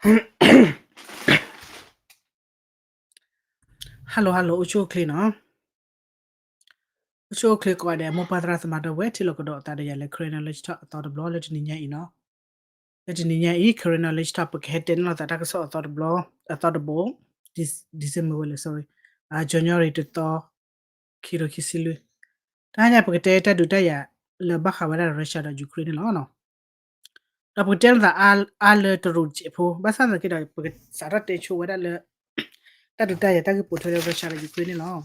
Hello hello အိၣ်ဆူၣ်အိၣ်ချ့နီၤ, အိၣ်ဆူၣ်အိၣ်ချ့ကိးဂၤဒဲး မိၢ်ပၢ်သရၣ်သမါဒီပုၢ်ဝဲၢ် ထံၣ်လိာ်ကဒီးအသးဒီးယၤလၢ Karen Knowledge Talk အသီတဘျီလၢတနံၤညါအံၤနီၤ. လၢတနံၤညါအံၤ Karen Knowledge Talk ပကဟဲတဲန့ၢ်လိာ်သးတၢ်ကစီၣ်အသီတဘျီ, အသီတဘိ, Dec- December ဝဲလဲၣ် sorry, January တသီ, ခံထိခံဆံလွံၢ်, တဟါညါပကတဲတၢ်ဒုးတၢ်ယၤလၢဘၣ်ဃးဝဲဒၣ် Russia ဒီး Ukraine န့ၣ်လီၤ. ဒီးပကတဲလိာ်သးအါလၢတရူးစဲးဖိ ဘၣ်ဆၣ်သနာ်က့ဒီး ပကစးထီၣ်တဲဆိဝဲဒၣ်လၢ တၢ်ဒုးတၢ်ယၤတၢ်ဂ့ၢ်ပိာ်ထွဲလၢ Russia ဒီး Ukraine န့ၣ်လီၤ.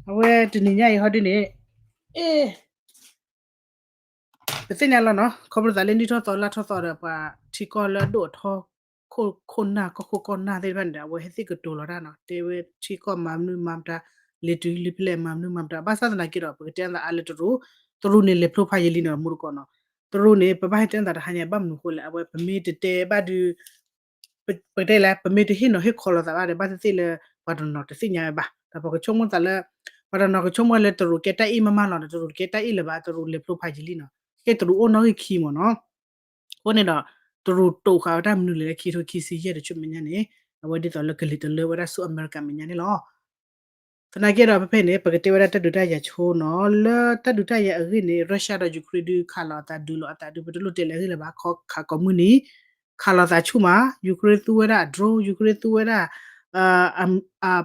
အဝဲတနံၤညါအံၤဟီဒုန့ၣ်, အ့ ပသ့ၣ်ညါလီၤနီၤ, ခီဖျိသးလၢနံၣ်ထီၣ်သီလါထီၣ်သီဒီး ပှၤထံကီၢ်လၢအဒိၣ်အထီ ခိၣ်ခိၣ်နၢ် ကီၢ်ခိၣ်ကီၢ်နၢ်သ့ၣ်တဖၣ်န့ၣ်ဒီး အဝဲဟဲသ့ၣ်ကတိၤလီၤတၢ်နီၤ, တဲဝဲထံကီၢ်မၤမနုၤမၤမတၤ, လံာ်တုၤလံာ်ဖဲလဲၣ်မၤမနုၤမၤမတၤ, ဘၣ်ဆၣ်သနာ်က့ဒီး ပကတဲလိာ်သးအါလၢတရူး, တရူးန့ၣ်လဲၤဖျိဖးယံာ်လံနီၤ မူတကိးနီၤ. တရူးန့ၣ် ပဘၣ်ဟဲတဲလိာ်သးတဟါညါ ဘၣ်မနုၤအဃိလဲၣ်, အဝဲပမ့ၢ်တတဲဘၣ်ဒုး ပကတဲလၢ ပမ့ၢ်တဟ့ၣ်နီၤဟ့ၣ်ခီလိာ်သးဘၣ်ဒီး ဘၣ်သ့ၣ်သ့ၣ်လၢ ပှၤတနီၤတသ့ၣ်ညါဝဲဘၣ်. ဒီးပကဆိကမိၣ်သးလၢ ပှၤတနီၤကဆိကမိၣ်လၢတရူးကဲတၢ်အ့ၣ်မးမးလီၤဒီး တရူးတကဲတၢ်အ့ၣ်လၢၤဘၣ်, တရူးလဲၤဖျိဖးယံာ်လံနီၤ, ကဲတရူးအိၣ်နီၣ်ဂံၢ်ခံမ့ၢ်နီၤ. အဃိန့ၣ်ဒီး တရူးတိာ်ဃာ်ဝဲတၢ်မနုၤလဲၣ်လၢခံထိခံဆံယဲၢ်တဆူမဲာ်ညါန့ၣ်, အဝဲဒ်သိးလၢကလံၤတလၢဝဲဒၣ်ဆူအမဲရကၤမဲာ်ညါန့ၣ်လီၤ. သနာ်က့ဒီးဖဲဖဲန့ၣ် ပကတဲဝဲဒၣ်တၢ်ဒုးတၢ်ယၤဆိနီၤ, လၢတၢ်ဒုးတၢ်ယၤအဂ့ၢ်န့ၣ် Russia ဒီး Ukraine ဒုးခးလိာ်အသးဒုးလိာ်အသးဒုး ပတလိၣ်တဲလၢအဂ့ၢ်လၢၤဘၣ်, ခးကိးမုၢ်နံၤ ခးလိာ်သးဆူၣ်မး, Ukraine သူဝဲဒၣ်အ drone, Ukraine သူဝဲဒၣ်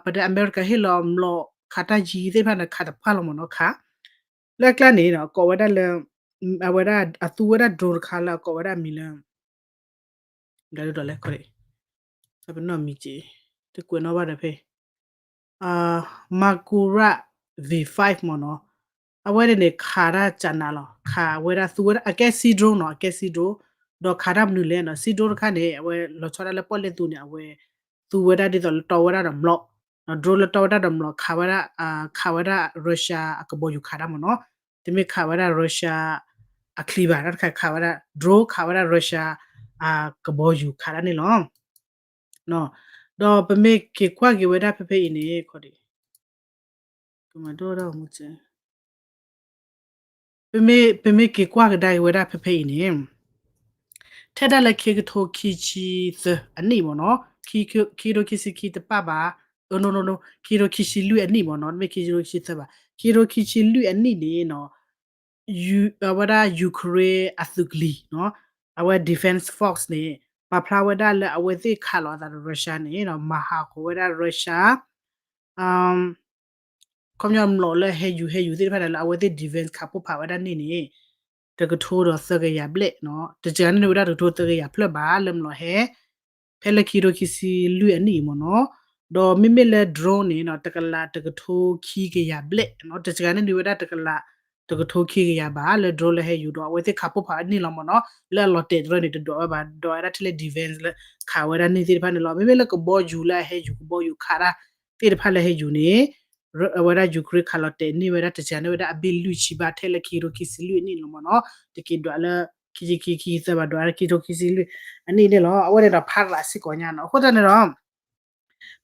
ပတဲအမဲရကၤဟ့ၣ်လီၤမျိာ်ခးတၢ်ယံၤသ့ၣ်တဖၣ်န့ၣ် ခးတဖၣ်လီၤမ့ၢ်နီၤ, ခး လၢအကျါန့ၣ်နီၤ ကိးဝဲဒၣ်လၢ အဝဲဒၣ်အသူဝဲဒၣ် drone တခါလၢအကိးဝဲဒၣ်အမံၤလၢ ဒီးလဲၣ် ပနီၣ်မံၤက့ၤ တကွဲးနီၣ်ဘၣ်ဒီးဖဲ Makura V five မ့ၢ်နီၤ, အဝဲန့ၣ်န့ၣ် ခးတၢ်ကနးလီၤ, ခးဝဲဒၣ်သူဝဲဒၣ် အကဲ sea drone နီၤ, အကဲ sea drone, ဒီးခးတၢ်မနုၤလဲၣ်နီၤ, sea drone တခါန့ၣ် အဝဲလီၤဆီဒၣ်လၢပီၣ်လဲၣ်သူန့ၣ် အဝဲ သူဝဲဒၣ်ဒ်သိးလၢတီဝဲဒၣ်ဒီးမျိာ်, drone လၢတီဝဲဒၣ်ဒီးမျိာ် ခးဝဲဒၣ် ခးဝဲဒၣ် Russia အကဘီယူၤခးတၢ်မ့ၢ်နီၤ, တမ့ၢ်ခးဝဲဒၣ် Russia အချံဘၣ်, တၢ်တခါခးဝဲဒၣ် drone ခးဝဲဒၣ် Russia အကဘီယူၤခးတၢ်န့ၣ်လီၤ. ဒီးပမ့ၢ်က့ၤကွၢ်က့ၤဝဲဒၣ်ဖဲဖဲအံၤန့ၣ် ခီဒံး ကမၤဒိၣ်ဒၣ်မူစဲ ပမ့ၢ် ပမ့ၢ်က့ၤကွၢ်ကဒါက့ၤဝဲဒၣ်ဖဲဖဲအံၤန့ၣ် ထဲဒၣ်လၢခံကထိခံဆံသၢအနံၣ်မ့ၢ်နီၤ, ခံကထိခံဆံခံတပၣ်ဘၣ်, အၢ no no no, ခံကထိခံဆံလွံၢ်အနံၣ်မ့ၢ်နီၤ, တမ့ၢ်ခံကထိခံဆံသၢဘၣ်, ခံကထိခံဆံလွံၢ်အနံၣ်န့ၣ်နီၤ, အဝဲဒၣ် Ukraine အသုးကလံၤနီၤ, အဝဲ Defense Force န့ၣ် ပာ်ဖျါဝဲဒၣ်လၢအဝဲသ့ၣ်ခးလိာ်အသးဒီး Russia န့ၣ်နီၤ, မၤဟးဂီၤဝဲဒၣ် Russia ခီပညီမျိာ်လၢဟဲယူၤဟဲယူၤသ့ၣ်တဖၣ်န့ၣ် လၢအဝဲသ့ၣ် defense ခးပိၢ်ဖးဝဲဒၣ်န့ၣ်န့ၣ် တကထိဒီးသၢကယၤဘျဲၣ်နီၤ, တစှၤန့ၢ်န့ၢ်ဝဲဒၣ်တကထိသၢကယၤဖျၢၣ်ဘၣ် လၢမျိာ်ဟဲ ဖဲလၢခံကထိခံဆံလွံၢ်အနံၣ်အံၤမ့ၢ်နီၤ, ဒီးမ့မ့ၢ်လၢ drone န့ၣ်နီၤ တကလးတကထိခံကယၤဘျဲၣ်နီၤ, တစှၤန့ၢ်န့ၢ်ဝဲဒၣ်တကလး တကထိခံကယၤဘၣ် လၢ drone လၢဟဲယူၤဒီး အဝဲသ့ၣ်ခးပိၢ်ဖးဝဲန့ၣ်လီၤမ့ၢ်နီၤ, လၢအလီၤတဲာ်တရၢန့ၣ် တဒွးဝဲဘၣ်, ဒွးဝဲဒၣ်ထဲလၢ defense လၢခးဝဲဒၣ်န့ၣ်သ့ၣ်တဖၣ်န့ၣ်လီၤ. မ့မ့ၢ်လၢကဘီယူၤလၢအဟဲယူၤ ကဘီယူၤခးတၢ်သ့ၣ်တဖၣ်လၢဟဲယူၤန့ၣ် အဝဲဒၣ် Ukraine ခးလီၤတဲာ်န့ၢ်ဝဲဒၣ် တစှၤန့ၢ်ဝဲဒၣ်အဘ့ၣ်လွံၢ်ဆံဘၣ် ထဲလၢခံကထိခံဆံလွံၢ်အနံၣ်လီၤမ့ၢ်နီၤ, တက့ၤဒွးလၢ ခံဆံခံ ခံဆံသၢဘၣ် ဒွးလၢခံကထိခံဆံလွံၢ်အနံၣ်န့ၣ်လီၤ. အဝဲန့ၣ်ဒီးဖးရးစ့ၢ်ကီးညါနီၤ, အဃိသတးန့ၣ်ဒီး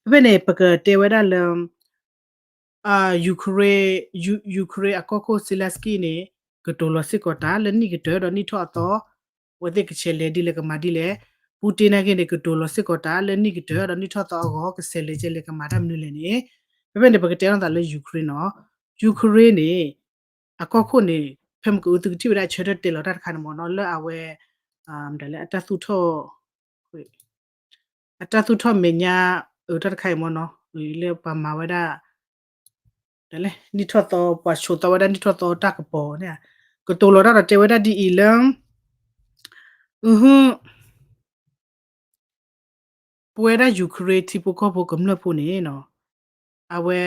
ဖဲဖဲန့ၣ် ပကတဲဝဲဒၣ်လၢ Ukraine Ukraine အကီၢ်ခိၣ် Zelensky န့ၣ် ကတိၤလီၤစ့ၢ်ကီးတၢ်လၢနံၣ်ကတၢၢ်ဒီးနံၣ်ထီၣ်အသီ အဝဲသ့ၣ်ကဆဲးလဲၤဒ်လဲၣ်ကမၤဒ်လဲၣ်, Putin နာ်က့န့ၣ် ကတိၤလီၤစ့ၢ်ကီးတၢ်လၢနံၣ်ကတၢၢ်ဒီးနံၣ်ထီၣ်သီအဂီၢ် ကဆဲးလဲၤကဲလဲၣ်ကမၤတၢ်မနုၤလဲၣ်န့ၣ်, ဖဲဖဲန့ၣ် ပကတဲလိာ်သးလၢ Ukraine နီၤ, Ukraine န့ၣ် အကီၢ်ခိၣ်န့ၣ် ဖဲမ့ၢ်ကအူသုကထံၣ်ဝဲဒၣ်အဆၢထၢၣ်တဲလီၤတၢ်တခါန့ၣ်မ့ၢ်နီၤ လၢအဝဲ မတၤလဲၣ် အတၢ်သူၣ်ထီၣ် အတၢ်သူၣ်ထီၣ်မဲာ်ညါ အတၢ်တခါအံၤမ့ၢ်နီၤ လၢပှၤမၤဝဲဒၣ် တလဲ နံၣ်ထီၣ်သီ ပှၤဆိးသီဝဲဒၣ်နံၣ်ထီၣ်သီတၢ်ကပီၤန့ၣ် ကတိၤလီၤတၢ်ဒီးတဲဝဲဒၣ်ဒ်အံၤလၢ ပဝဲဒၣ် Ukraine ထံဖိကီၢ်ဖိကမျၢၢ်ဖိန့ၣ်နီၤ အဝဲ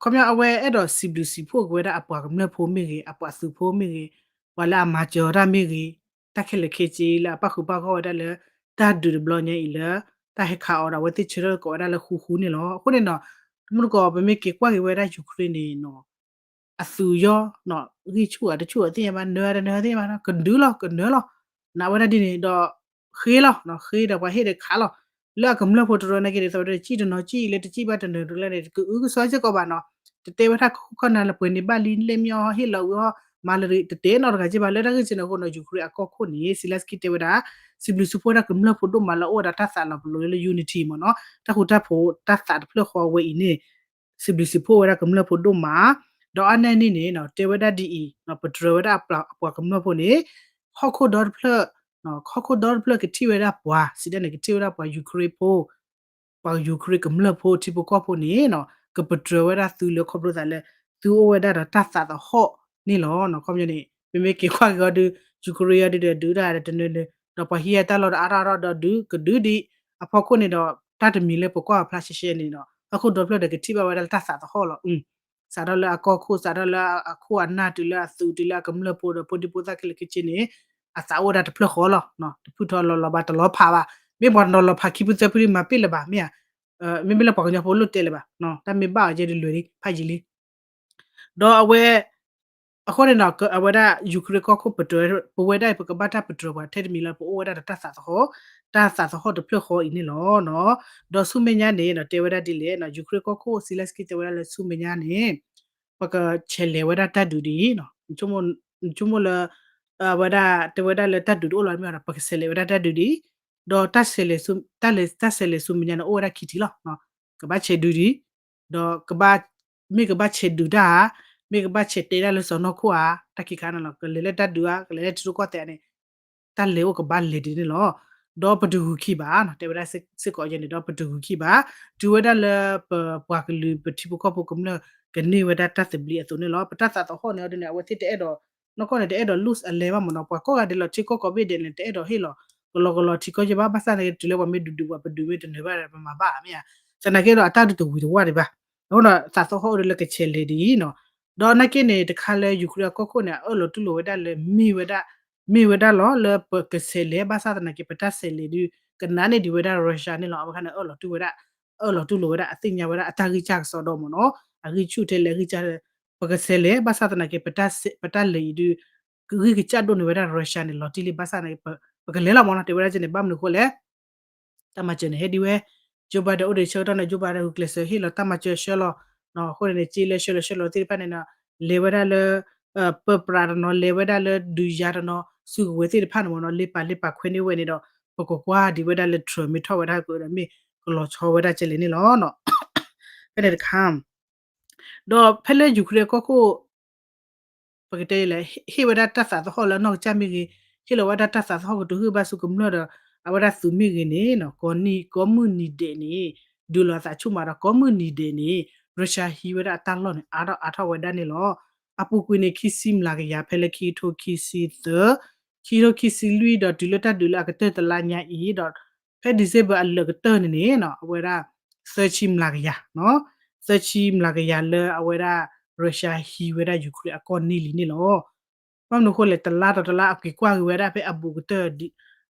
ခီပညီအဝဲအဲၣ်ဒိးစံးဘျုးစံးဖှိၣ်က့ၤဝဲဒၣ်အပှၤကမျၢၢ်ဖိမ့ၢ်ဂ့ၤ အပှၤသုးဖိမ့ၢ်ဂ့ၤ ပှၤလၢအမၤစၢၤအီၤတၢ်မ့ၢ်ဂ့ၤ တၢ်ခဲလၢာ်ခဲဆ့လၢအပၣ်ဃုာ်ပၣ်ဂီၢ်ဝဲဒၣ်လၢ တၢ်ဒုးတဘျီညါအံၤလၢ တၢ်ဟဲခးအီၤဒီးအဝဲသ့ၣ်ဆၢထၢၣ်ကိးဝဲဒၣ်လၢဃူဃူန့ၣ်လီၤ. အဃိန့ၣ်နီၤ တမူတကိး ပမ့ၢ်က့ၤကွၢ်က့ၤဝဲဒၣ် Ukraine န့ၣ်နီၤ အသုးယီၤနီၤ ဂံၢ်ဆူၣ်အတဆူၣ်အသ့ၣ်ညါဘၣ် နၢၤတနၢၤသ့ၣ်ညါဘၣ်နီၤ ကဒုလီၤကနၢၤလီၤ နာ်ဝဲဒၣ်ဒ်န့ၣ်ဒီး ဃ့လီၤ ဃ့ဒီးပှၤဟ့ၣ်ဒီးခးလီၤ လၢအကမျၢၢ်ဖိတရၢနာ်က့န့ၣ် သးဝဲဒၣ်တစံၣ်တနီၤစံၣ်လၢတစံၣ်ဘၣ်တနၢၤတကျဲန့ၣ် ကအုကစွါစ့ၢ်ကီးဘၣ်နီၤ တတဲဝဲဒၣ်ခိၣ်ခီၣ်နၢ်လၢပှဲၤန့ၣ်ဘၣ်လံ လဲၣ်မ့ၢ်အီၤဟ့ၣ်လီၤဝံၤအီၤ မၤလၢတတဲနီတဂၤက့ဘၣ် လၢတၢ်ဂ့ၢ်ကဲန့ၣ်အဃိနီၤ Ukraine အကီၢ်ခိၣ်န့ၣ် Zelensky တဲဝဲဒၣ် စံးဘျုးစံးဖှိၣ်ဝဲဒၣ်ကမျၢၢ်ဖိဒိၣ်မးလၢအအိၣ်ဝဲဒၣ်တၢ်သးလီၤပလိာ်လၢ unity မ့ၢ်နီၤ တၢ်ဃူတၢ်ဖိးတၢ်သးတဖျၢၣ်ဃီဝဲအံၤန့ၣ် စံးဘျုးစံးဖှိၣ်ဝဲဒၣ်ကမျၢၢ်ဖိဒိၣ်မး ဒီးအါန့ၢ်န့ၣ်န့ၣ် တဲဝဲဒၣ်ဒ်အံၤ ပတြၢၤဝဲဒၣ်အပှၤကမျၢၢ်ဖိန့ၣ် ဟီၣ်ခိၣ်ဒီတဖျၢၣ် ဟီၣ်ခိၣ်ဒီတဖျၢၣ်ကထံၣ်ဝဲဒၣ်ပှၤ စံးဒ်န့ၣ် ကထံၣ်ဝဲဒၣ်ပှၤ Ukraine ဖိ ပှၤ Ukraine ကမျၢၢ်ဖိထံဖိကီၢ်ဖိန့ၣ် ကပတြၢၤဝဲဒၣ်သုလၢခီဖျိသးလၢ သုအိၣ်ဝဲဒၣ်ဒီးတၢ်သးသဟီၣ်န့ၣ်လီၤ. ခီပညီန့ၣ် မ့မ့ၢ်က့ၤကွၢ်က့ၤအီၤဒုး Ukraine အီၤဒုးဒီးဒုးတၢ်တနၢၤနၢၤ ဒီးပှၤဟံးအတၢ်လီၢ်ဒီးအါထီၣ်အါထီၣ်ဒီးဒုးကဒုးဒံး အဖီခိၣ်န့ၣ်ဒီး တၢ်တမံၤလၢပကွၢ်ဖျါရှဲရှဲန့ၣ်ဒီး ဟီၣ်ခိၣ်ဒီဖျၢၣ်ဒီးကထံၣ်ဘၣ်ဝဲဒၣ်လၢတၢ်သးသဟီၣ်လီၤ. စးထီၣ်လၢအကီၢ်ခိၣ် စးထီၣ်လၢအခိၣ်အနၢ်တုၤလၢအသုးတုၤလၢအကမျၢၢ်ဖိဒီးဖိဒံဖိသၣ်ခဲလၢာ်ခဲဆ့န့ၣ် အသးအိၣ်ဝဲဒၣ်တဖျၢၣ်ဃီလီၤ. တဖုထီၣ်လီၤလီၤဘၣ်တလီၤဖးဘၣ် မ့ၢ်ပှၤတနီၤလီၤဖးခံဖုသၢဖုဒ်မၤပ့ၢ်လၢၤဘၣ် မ့ၢ်ဧါ မ့မ့ၢ်လၢပှၤကညီဖိလိၣ်တဲလၢၤဘၣ် တၢ်မ့ၢ်ဘၣ်အီၤကဲဒုးလွဲၤလံ ဖးယံာ်လံ ဒီးအဝဲ အဃိန့ၣ်ဒီး အဝဲဒၣ် Ukraine ကီၢ်ခိၣ်ပတြၢၤ ပဝဲဒၣ်အံၤ ပကဘၣ်တၢ်ပတြၢၤပှၤထဲတမံၤလၢပအိၣ်ဝဲဒၣ်ဒီးတၢ်သးသဟီၣ် တၢ်သးသဟီၣ်တဖျၢၣ်ဃီအံၤန့ၣ်လီၤ. ဒီးဆူမဲာ်ညါန့ၣ် တဲဝဲဒၣ်ဒ်လဲၣ် Ukraine ကီၢ်ခိၣ် Zelensky တဲဝဲဒၣ်လၢဆူမဲာ်ညါန့ၣ် ပကဆဲးလဲၤဝဲဒၣ်တၢ်ဒုးဒ်အံၤ ဆိကမိၣ်လၢ အဝဲဒၣ်တဲဝဲဒၣ်လၢတၢ်ဒုးတအိၣ်လီၤမ့ၢ်ဒီး ပကဆဲးလဲၤဝဲဒၣ်တၢ်ဒုးဒ်အံၤ ဒီး တၢ်ဆဲးလဲၤဆူမဲာ်ညါန့ၣ် အိၣ်ဝဲဒၣ်ခံထံၣ်လီၤ. ကဘၣ်ဆဲးဒုးဒ်အံၤ ဒီး မ့ၢ်ကဘၣ်ဆဲးဒုးတၢ်ဧါ မ့ၢ်ကဘၣ်ဆဲးတဲဒၣ်လၢစီၢ်နီၤခိၣ်ဧါ တၢ်ခံခါန့ၣ်လီၤ ကလဲၤလၢတၢ်ဒုးဧါ ကလဲၤလၢထံရူၢ်ကီၢ်သဲးန့ၣ် တၢ်လဲၤအိၣ်ကဘၣ်လဲၤဒ်န့ၣ်လီၤ. ဒီးပတဂုၤခံဘၣ် တဲဝဲဒၣ်စ့ၢ်ကီးယဲန့ၣ် ဒီးပတဂုၤခံဘၣ် တုၤဝဲဒၣ်လၢပပှၤကလုာ်ပထံဖိကီၢ်ဖိကမျၢၢ်ကန့ၢ်ဝဲဒၣ်တၢ်သဘျ့အသိးန့ၣ်လီၤ. ပတၢ်သးသဟီၣ်န့ၣ်အီၤဒ်န့ၣ် အဝဲသ့ၣ်တအဲၣ်ဒိး နီၢ်ကီၢ်န့ၣ် တအဲၣ်ဒိး lose အလဲဘၣ်မ့ၢ်နီၤ ပှၤကိးဂၤဒဲးလီၤထံကီၢ်ကိးဘ့ၣ်ဒဲးန့ၣ် တအဲၣ်ဒိးဟ့ၣ်လီၤ ကလီကလီထံကီၢ်ယဲဘၣ် ဘၣ်ဆၣ်သနာ်က့ တုၤလၢပှၤမ့ၢ်ဒုးဒုးပှၤ ပဒုးမ့ၢ်တနၢၤဘၣ်ဒီး ပမၤဘၣ်မ့ၢ်ဧါ သနာ်က့ဒီးအတၢ်ဒုးတဝံၤတဝၢ်ဒံးဘၣ် အဃိဒီးသးသဟီၣ်အိၣ်ဒီးလၢကဆဲးလဲၤဒ်အံၤနီၤ ဒီးနာ်က့န့ၣ် တခါလၢ Ukraine အကီၢ်ခိၣ်န့ၣ် အအၢၣ်လီၤတူၢ်လိာ်ဝဲဒၣ်လၢ မ့ၢ်ဝဲဒၣ် မ့ၢ်ဝဲဒၣ်လီၤ လၢပကဆဲးလဲၤ ဘၣ်ဆၣ်သနာ်က့ ပတၢ်ဆဲးလဲၤဒုး ကနးန့ၢ်ဒံးဝဲဒၣ် Russia န့ၣ်လီၤ. အဝဲခါန့ၣ် အၢၣ်လီၤတူၢ်ဝဲဒၣ် အၢၣ်လီၤတူၢ်လိာ်ဝဲဒၣ် အသ့ၣ်ညါဝဲဒၣ်အတၢ်ဂံၢ်စၢ်ကစီဒီမ့ၢ်နီၤ အဂံၢ်ဆူၣ်ထဲလဲၣ် အဂံၢ်စၢ် ပကဆဲးလဲၤ ဘၣ်ဆၣ်သနာ်က့ ပတၢ်လဲၤအံၤဒုး ဂံၢ်ကစၢ်ဒိၣ်န့ၢ်ဝဲဒၣ် Russia န့ၣ် လီၤတံၢ်လံ ဘၣ်ဆၣ်သနာ်က့ ပကလဲၤလီၤမ့ၢ်နီၤ တဲဝဲဒၣ်ကဲန့ၣ် ဘၣ်မနုၤအဃိလဲၣ် တၢ်မၤစၢၤန့ၣ် ဟဲဒ်ဝဲ Joe Biden အိၣ်ဒီးဆၢကတီၢ်န့ၣ် Joe Biden ဂုာ်ကျဲးစၢးဟ့ၣ်လီၤတၢ်မၤစၢၤဆှၢလီၤ အဃိန့ၣ် စ့လၢဆှၢလီၤဆှၢလီၤသ့ၣ်တဖၣ်န့ၣ် လဲၤဝဲဒၣ်လၢ ပၢပြးတနီၤ လဲၤဝဲဒၣ်လၢဒုးယၤတနီၤ စုကဝဲၤသ့ၣ်တဖၣ်န့ၣ်မ့ၢ်နီၤ လ့ပာ်လ့ပာ်ခွဲးန့ၢ်ဝဲန့ၣ်ဒီး ပကကွၢ်ဒံးဝဲဒၣ်လၢ Trump မ့ၢ်ထီၣ်ဝဲဒၣ်ကဒီး မ့ၢ်ကလီၤဆီဝဲဒၣ်ကဲလဲၣ်န့ၣ်လီၤ. ဖဲန့ၣ်တခါ ဒီးဖဲလၢ Ukraine ကီၢ်ခိၣ် ပကတဲလဲၣ် ဟ့ၣ်ဝဲဒၣ်တၢ်သးသဟီၣ်လၢအနီၢ်ကစၢ်မ့ၢ်ဂ့ၤ, ဟ့ၣ်လီၤဝဲဒၣ်တၢ်သးသဟီၣ်ကတိၤဟ့ၣ်ဘၣ်ဆူကမျၢၢ်ဒီး အဝဲဒၣ်သုးမ့ၢ်ဂ့ၤန့ၣ် ကိးမုၢ်နံၤဒဲးန့ၣ် ဒုးလီၤအသးဆူၣ်မးဒီး ကိးမုၢ်နံၤဒဲးန့ၣ် Russia ဟံးဝဲဒၣ်အတၢ်လီၢ်န့ၣ် အါထီၣ်အါထီၣ်ဝဲဒၣ်န့ၣ်လီၤ. အပူၤကွံာ်န့ၣ် ခံဆံမျးကယၤ ဖဲလၢခံကထိခံဆံသၢ ခံကထိခံဆံလွံၢ်ဒီးတုၤလၢတၢ်ဒုးလၢအကတၢၢ်တလါညါအံၤဒီး ဖဲ December အလၢာ်ကတၢၢ်န့ၣ်န့ၣ် အဝဲဒၣ် သၢဆံမျးကယၤ သၢဆံမျးကယၤလၢအဝဲဒၣ် Russia ဟံးဝဲဒၣ် Ukraine အကီၢ်န့ၢ်လံန့ၣ်လီၤ. ဘၣ်မနုၤအဃိလဲၣ် တလါဒီးတလါအက့ၤကွၢ်က့ၤဝဲဒၣ်ဖဲအဘူးကတၢၢ်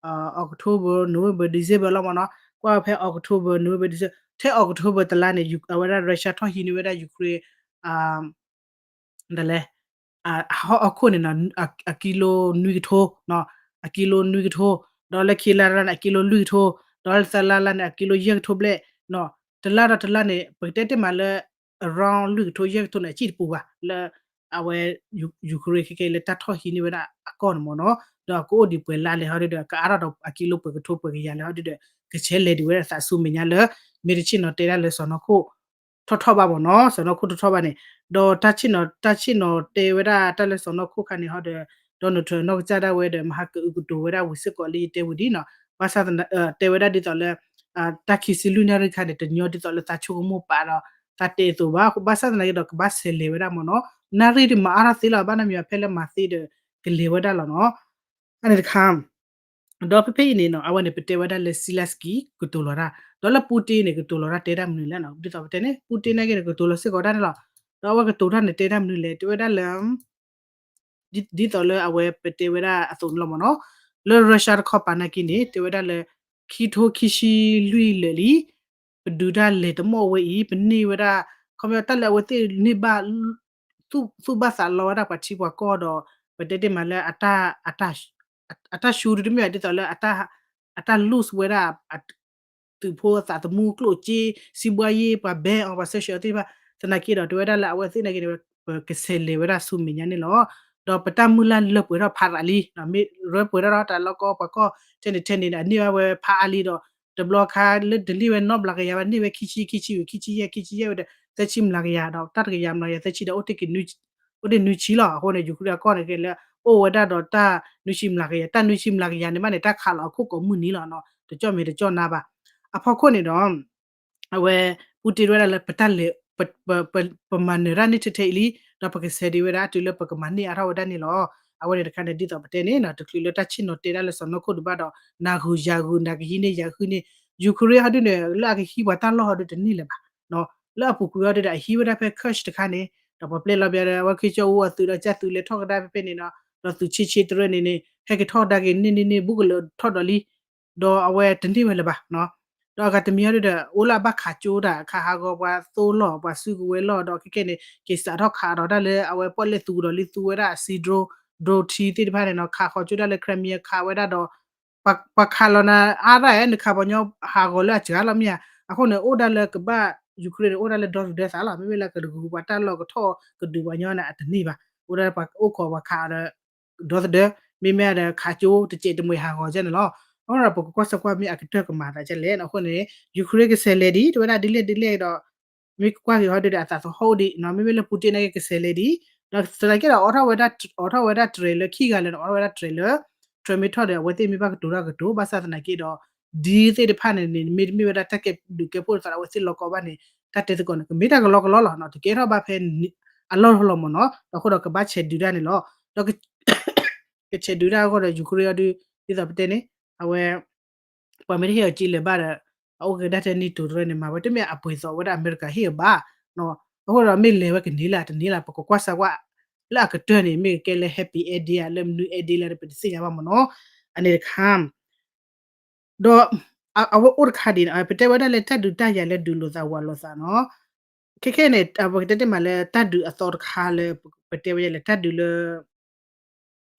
October November December လီၤမ့ၢ်နီၤ ကွၢ်ဖဲ October November December ထဲ October တလါန့ၣ် အဝဲဒၣ် Russia ထီၣ်ဟံးန့ၢ်ဝဲဒၣ် Ukraine ဒ်လဲၣ် အဟီၣ်အခိၣ်န့ၣ် အကံလိနွံကထိ အကံလိနွံကထိ ဒီးလၢခံလါတလါန့ၣ် အကံလိလွံၢ်ကထိ ဒီးလၢသၢလါလါန့ၣ် အကံလိယဲၢ်ကထိဘျဲၣ် တလါဒီးတလါန့ၣ် ပကတဲတ့ၢ်မးလၢ around လွံၢ်ကထိယဲၢ်ကထိန့ၣ် အစံၣ်တပူၤဘၣ် လၢ အဝဲ Ukraine ခဲကဲလၢတၢ်ထီၣ်ဟံးန့ၢ်ဝဲဒၣ်အကီၢ်န့ၣ်မ့ၢ်နီၤ ဒီးကအိၣ်ဒံးပှဲၤလါလဲၣ်ဟီဒ်ဒီး ကအါထီၣ်ဒီးအကံလိပှဲၤကထိပှဲၤကယၤလဲၣ်ဟီဒ်ဒီး ကဆဲးလဲၤဒံးဝဲဒၣ်သးဆူမဲာ်ညါလၢ မ့ၢ်တဆ့ၣ်နီၤတဲဒၣ်လၢစီၢ်နီၤခိၣ် ထီၣ်ထီၣ်ဘၣ်မ့ၢ်နီၤ စီၢ်နီၤခိၣ်ထီၣ်ထီၣ်ဘၣ်န့ၣ် ဒီးတၢ်ဆ့ၣ်နီၤ တၢ်ဆ့ၣ်နီၤတဲဝဲဒၣ်တၢ်လၢစီၢ်နီၤခိၣ်ခါန့ၣ်ဟီဒီး Donald Trump နီၢ်ကစၢ်ဒၣ်ဝဲဒီး မဟါကအုကတိၤဝဲဒၣ်ဝံၤစ့ၢ်ကီးလၢယတဲဝံၤဒ်နီၤ ဘၣ်ဆၣ် တဲဝဲဒၣ်ဒ်သိးလၢ တၢ်ခံဆံလွံၢ်နၣ်ရံၣ်ခါန့ၣ် တညီဒ်သိးလၢသးဆိကမိၣ်ပာ်ဒီး သးတဲအသိးဘၣ် ဘၣ်ဆၣ်သနာ်က့ဒီး ကဘၣ်ဆဲးလဲၤဝဲဒၣ်မ့ၢ်နီၤ နၣ်ရံၣ်ဒ်မၤအါထီၣ်သ့လီၤ ဘၣ်နမံၤဖဲလၢမၤသ့ဒီး ကလဲၤဝဲဒၣ်လီၤနီၤ အန့ၣ်တခါ ဒီးဖဲဖဲအံၤန့ၣ်နီၤ အဝဲန့ၣ် ပတဲဝဲဒၣ်လၢ Zelensky ကတိၤလီၤတၢ် ဒီးလၢ Putin န့ၣ် ကတိၤလီၤတၢ်တဲတၢ်မနုၤလဲၣ်နီၤ ဒ်သိးပတဲန့ၣ် Putin နာ်က့န့ၣ် ကတိၤလီၤစ့ၢ်ကီးတၢ်န့ၣ်လီၤ ဒီးအဝဲကတိၤတၢ်န့ၣ်တဲတၢ်မနုၤလဲၣ် တဲဝဲဒၣ်လၢ ဒ်သိးလၢအဝဲပတဲဝဲဒၣ်အသိးန့ၣ်လီၤမ့ၢ်နီၤ လၢ Russia တခီပၤနာ်က့န့ၣ် တဲဝဲဒၣ်လၢ ခံထိခံဆံလွံၢ်လၢာ်လံ ပဒုးတၢ်လဲၤတမီၣ်ဝဲအံၤ ပန့ၢ်ဝဲဒၣ် ခီပညီတၢ်လၢအဝဲသ့ၣ်န့ၢ်ဘၣ် သူၣ်ဘၣ်သးလီဝဲဒၣ်ပှၤထံပှၤကီၢ်ဒီး ပတဲတ့ၢ်မးလၢ အတၢ်ဆူတမ့ၢ်ဘၣ်ဒ်သိးလၢ အတၢ် lose ဝဲဒၣ် သုးဖိသးသမူကျိၣ်စ့ စံးဘှါယ့ၢ် ပှၤ ban အီၤ ပှၤ sanction အီၤသ့ၣ်တဖၣ် သနာ်က့ဒီး တဲဝဲဒၣ်လၢအဝဲသ့ၣ်နာ်က့န့ၣ် ပကဆဲးလဲၤဝဲဒၣ်ဆူမဲာ်ညါန့ၣ်လီၤ. ဒီးပတၢ်မုၢ်လၢ်လၢပှဲၤထီၣ်ဖးရးလံ, မ့ၢ်ရၢပှဲၤထီၣ်ဒီးတၢ်လီၢ်ကီၢ်ပှၤကီၢ်ထဲန့ၣ်ထဲန့ၣ် အန့ၢ်ဘၣ်ဝဲဖးအါလံဒီး တဘျီခါလၢတန့ၢ်ဝဲနီတဘျီကယၤဘၣ် န့ၢ်ဝဲခံဆံ ခံဆံဝံၤ ခံဆံယဲၢ် ခံဆံယဲၢ်ဝံၤဒီး သၢဆံမျးကယၤဒီး တၢ်တကယၤမျးကယၤသၢဆံဒီး အိၣ်တ့ၢ်က့ၤ အိၣ်တ့ၢ်နွံဆံလီၤ. အဃိန့ၣ် ယူၤခရ့ၣ်အကီၢ်န့ၣ်ကဲလၢ အိၣ်ဝဲဒၣ်ဒီးတၢ်နွံဆံမျးကယၤ, တၢ်နွံဆံမျးကယၤန့ၣ်ဘၣ်န့ၣ် တၢ်ခးလီၤအခိၣ်ကိးမုၢ်နံၤလီၤ, တကၠီၣ်မဲာ်တကၠီၣ်နါဘၣ်. အဖီခိၣ်န့ၣ်ဒီး အဝဲ ပူတ့ၢ်ဝဲဒၣ်လၢ ပတၢ်လဲၤ ပမၤနၢၤတၢ်န့ၣ်ထဲထဲအံၤလံ, ဒီးပကဆဲးဒံးဝဲဒၣ်တုၤလၢပကမၤန့ၢ်အါထီၣ်ဝဲဒၣ်န့ၣ်လီၤ. အဝဲန့ၣ်တခါန့ၣ် ဒ်သိးပတဲန့ၣ် တချုးလၢတၢ်ဆ့ၣ်နီၤတဲဒၣ်လၢစီၤနီၢ်ခိၣ်ဒံးဘၣ်ဒီး နၤဂုၤယၤဂုၤ နၤကဟံးန့ၢ်ယၤဟံးန့ၢ်, ယူၤခရ့ၣ်ဟီဒုန့ၣ် လၢအကဟံးပှၤတၢ်လီၢ်ဟီဒုတန့ၢ်လၢၤဘၣ်. လၢအပူၤကွံာ်ဟီဒုဒီး အဟံးဝဲဒၣ်ဖဲ Kursk တခါန့ၣ် ဒီးပှၤပျဲလီၤဘၣ်ဒီး အဝဲခ့ကၠီၣ်အူအသုးဒီးကၢ်သုးလဲၤထီၣ်ကဒါဖဲဖဲန့ၣ်ဒီး ဒီးသုးဆ့ဆ့တရၢန့ၣ်န့ၣ် ဟဲက့ၤထီၣ်ကဒါက့ၤန့ၢ်န့ၢ်န့ၢ် ဘူးကလၢာ်ထီၣ်ဒီးလံ ဒီးအဝဲတန့ၢ်ဝဲလၢၤဘၣ်. ဒီးအဂၤတမံၤဟီဒုဒီး အိၣ်လၢအဘၣ်ခးကၠိတၢ် ခးဟးဂီၤပှၤသိလီၢ် ပှၤစုကဝဲၤလီၢ် ဒီးခဲကဲန့ၣ် က့ၤစးထီၣ်ခးဒီးတၢ်လၢအဝဲပီၣ်လဲၣ်သူကဒီးလံ သူဝဲဒၣ်အစံဒြိ ဒြိထံသ့ၣ်တဖၣ်န့ၣ်နီၤ ခးဃီကၠိတၢ်လၢ Crimea ခးဝဲဒၣ်ဒီး ပှၤခးလီၤနၤအါဒၣ်ဧဲ နခးပှၤညီဟးဂီၤလၢအစှၤလီၤမ့ၢ်ဧါ. အဃိန့ၣ် အိၣ်ဒၣ်လၢကဘၣ် ယူၤခရ့ၣ်န့ၣ် အိၣ်ဒၣ်လၢဒီသဒၢသးလီၤ. မ့မ့ၢ်လၢကတဂုၤပှၤတၢ်လီၢ်ကထီၣ်ကဒုးပှၤညီန့ၣ် အတန့ၢ်ဘၣ်. အိၣ်ဒၣ်ပှၤအိၣ်ခိးပှၤခးဒီး ဒီသဒၢ မ့မ့ၢ်ဒီးခးကၠိတစဲးတမှဲၤဟးဂီၤကဲန့ၣ်လီၤ. အဃိဒီးပကကွၢ်စၢၤကွၢ်မ့ၢ်အကတၢၢ်ကမၤသးဒ်လဲၣ်. အဃိန့ၣ် ယူၤခရ့ၣ်ကဆဲးလဲၤဒံး တဲဝဲဒၣ်ဒ်လဲၣ်ဒ်လဲၣ်ဒီး မ့ၢ်ကွၢ်က့ၤဟီဒုဒီးအသးသဟီၣ်ဒံးနီၤ မ့မ့ၢ်လၢပူတ့ၢ်န့ၣ်က့ၤကဆဲးလဲၤဒံး ဒီးသနာ်က့ဒီး အိးထီၣ်ဝဲဒၣ်တြဲၤလၢခံဂၤလၢာ်န့ၣ် အိးထီၣ်ဝဲဒၣ်တြဲၤလၢ တြဲၤမ့ၢ်ထီၣ်ဒီး အဝဲသ့ၣ်မ့ၢ်ဘၣ်ကတိၤတၢ်ကတိၤ ဘၣ်ဆၣ်သနာ်က့ဒီး ဒ်သ့ၣ်တဖၣ်န့ၣ်န့ၣ် မ့တမ့ၢ်ဝဲဒၣ်တၢ်ကဲဘျုးကဲဖှိၣ်တသးဒီး အဝဲသ့ၣ်လီၤကီဘၣ်န့ၣ် တၢ်တဲသကိးန့ၣ် ကမ့ၢ်တၢ်ကလီကလီလီၤနီၤ တကဲထီၣ်ဘၣ်ဖဲ အလီၢ်လီၤမ့ၢ်နီၤ ဒီးအဃိဒီးကဘၣ်ဆဲးဒုးတၢ်န့ၣ်လီၤ. ဒီး ကဆဲးဒုးတၢ်အဂီၢ်ဒီး ယူၤခရ့ၣ်အီၤဒု ဒ်သိးပတဲန့ၣ် အဝဲ ပှၤမ့ၢ်တဟ့ၣ်အီၤက့လၢၤဘၣ်ဒီး အအိၣ်က့ၤဒၣ်ထဲ NATO တရၢန့ၣ် မၤဝဲတမ့ၢ်အပှ့ၤသီးဝဲဒၣ်အမဲရကၤဟ့ၣ်အီၤဘၣ်. အဃိဒီးမ့ၢ်လဲၤဝဲကန့ၢ်လၢတန့ၢ်လၢ ပကကွၢ်စၢၤကွၢ် လၢအကတၢၢ်န့ၣ် မ့ၢ်ကကဲလၢ happy ending ဧါ လၢမနုၤ ending လၢပတသ့ၣ်ညါဘၣ်မ့ၢ်နီၤ အန့ၣ်တခါ ဒီး အဝဲအိၣ်တခါဒ်န့ၣ် ပတဲဝဲဒၣ်လၢတၢ်ဒုးတၢ်ယၤလၢဒုးလိာ်သးဝးလိာ်သးနီၤ ခဲခဲန့ၣ် ပကတဲတ့ၢ်မးလၢတၢ်ဒုးအသီတခါလၢ ပတဲဝဲဒၣ်လၢတၢ်ဒုးလၢ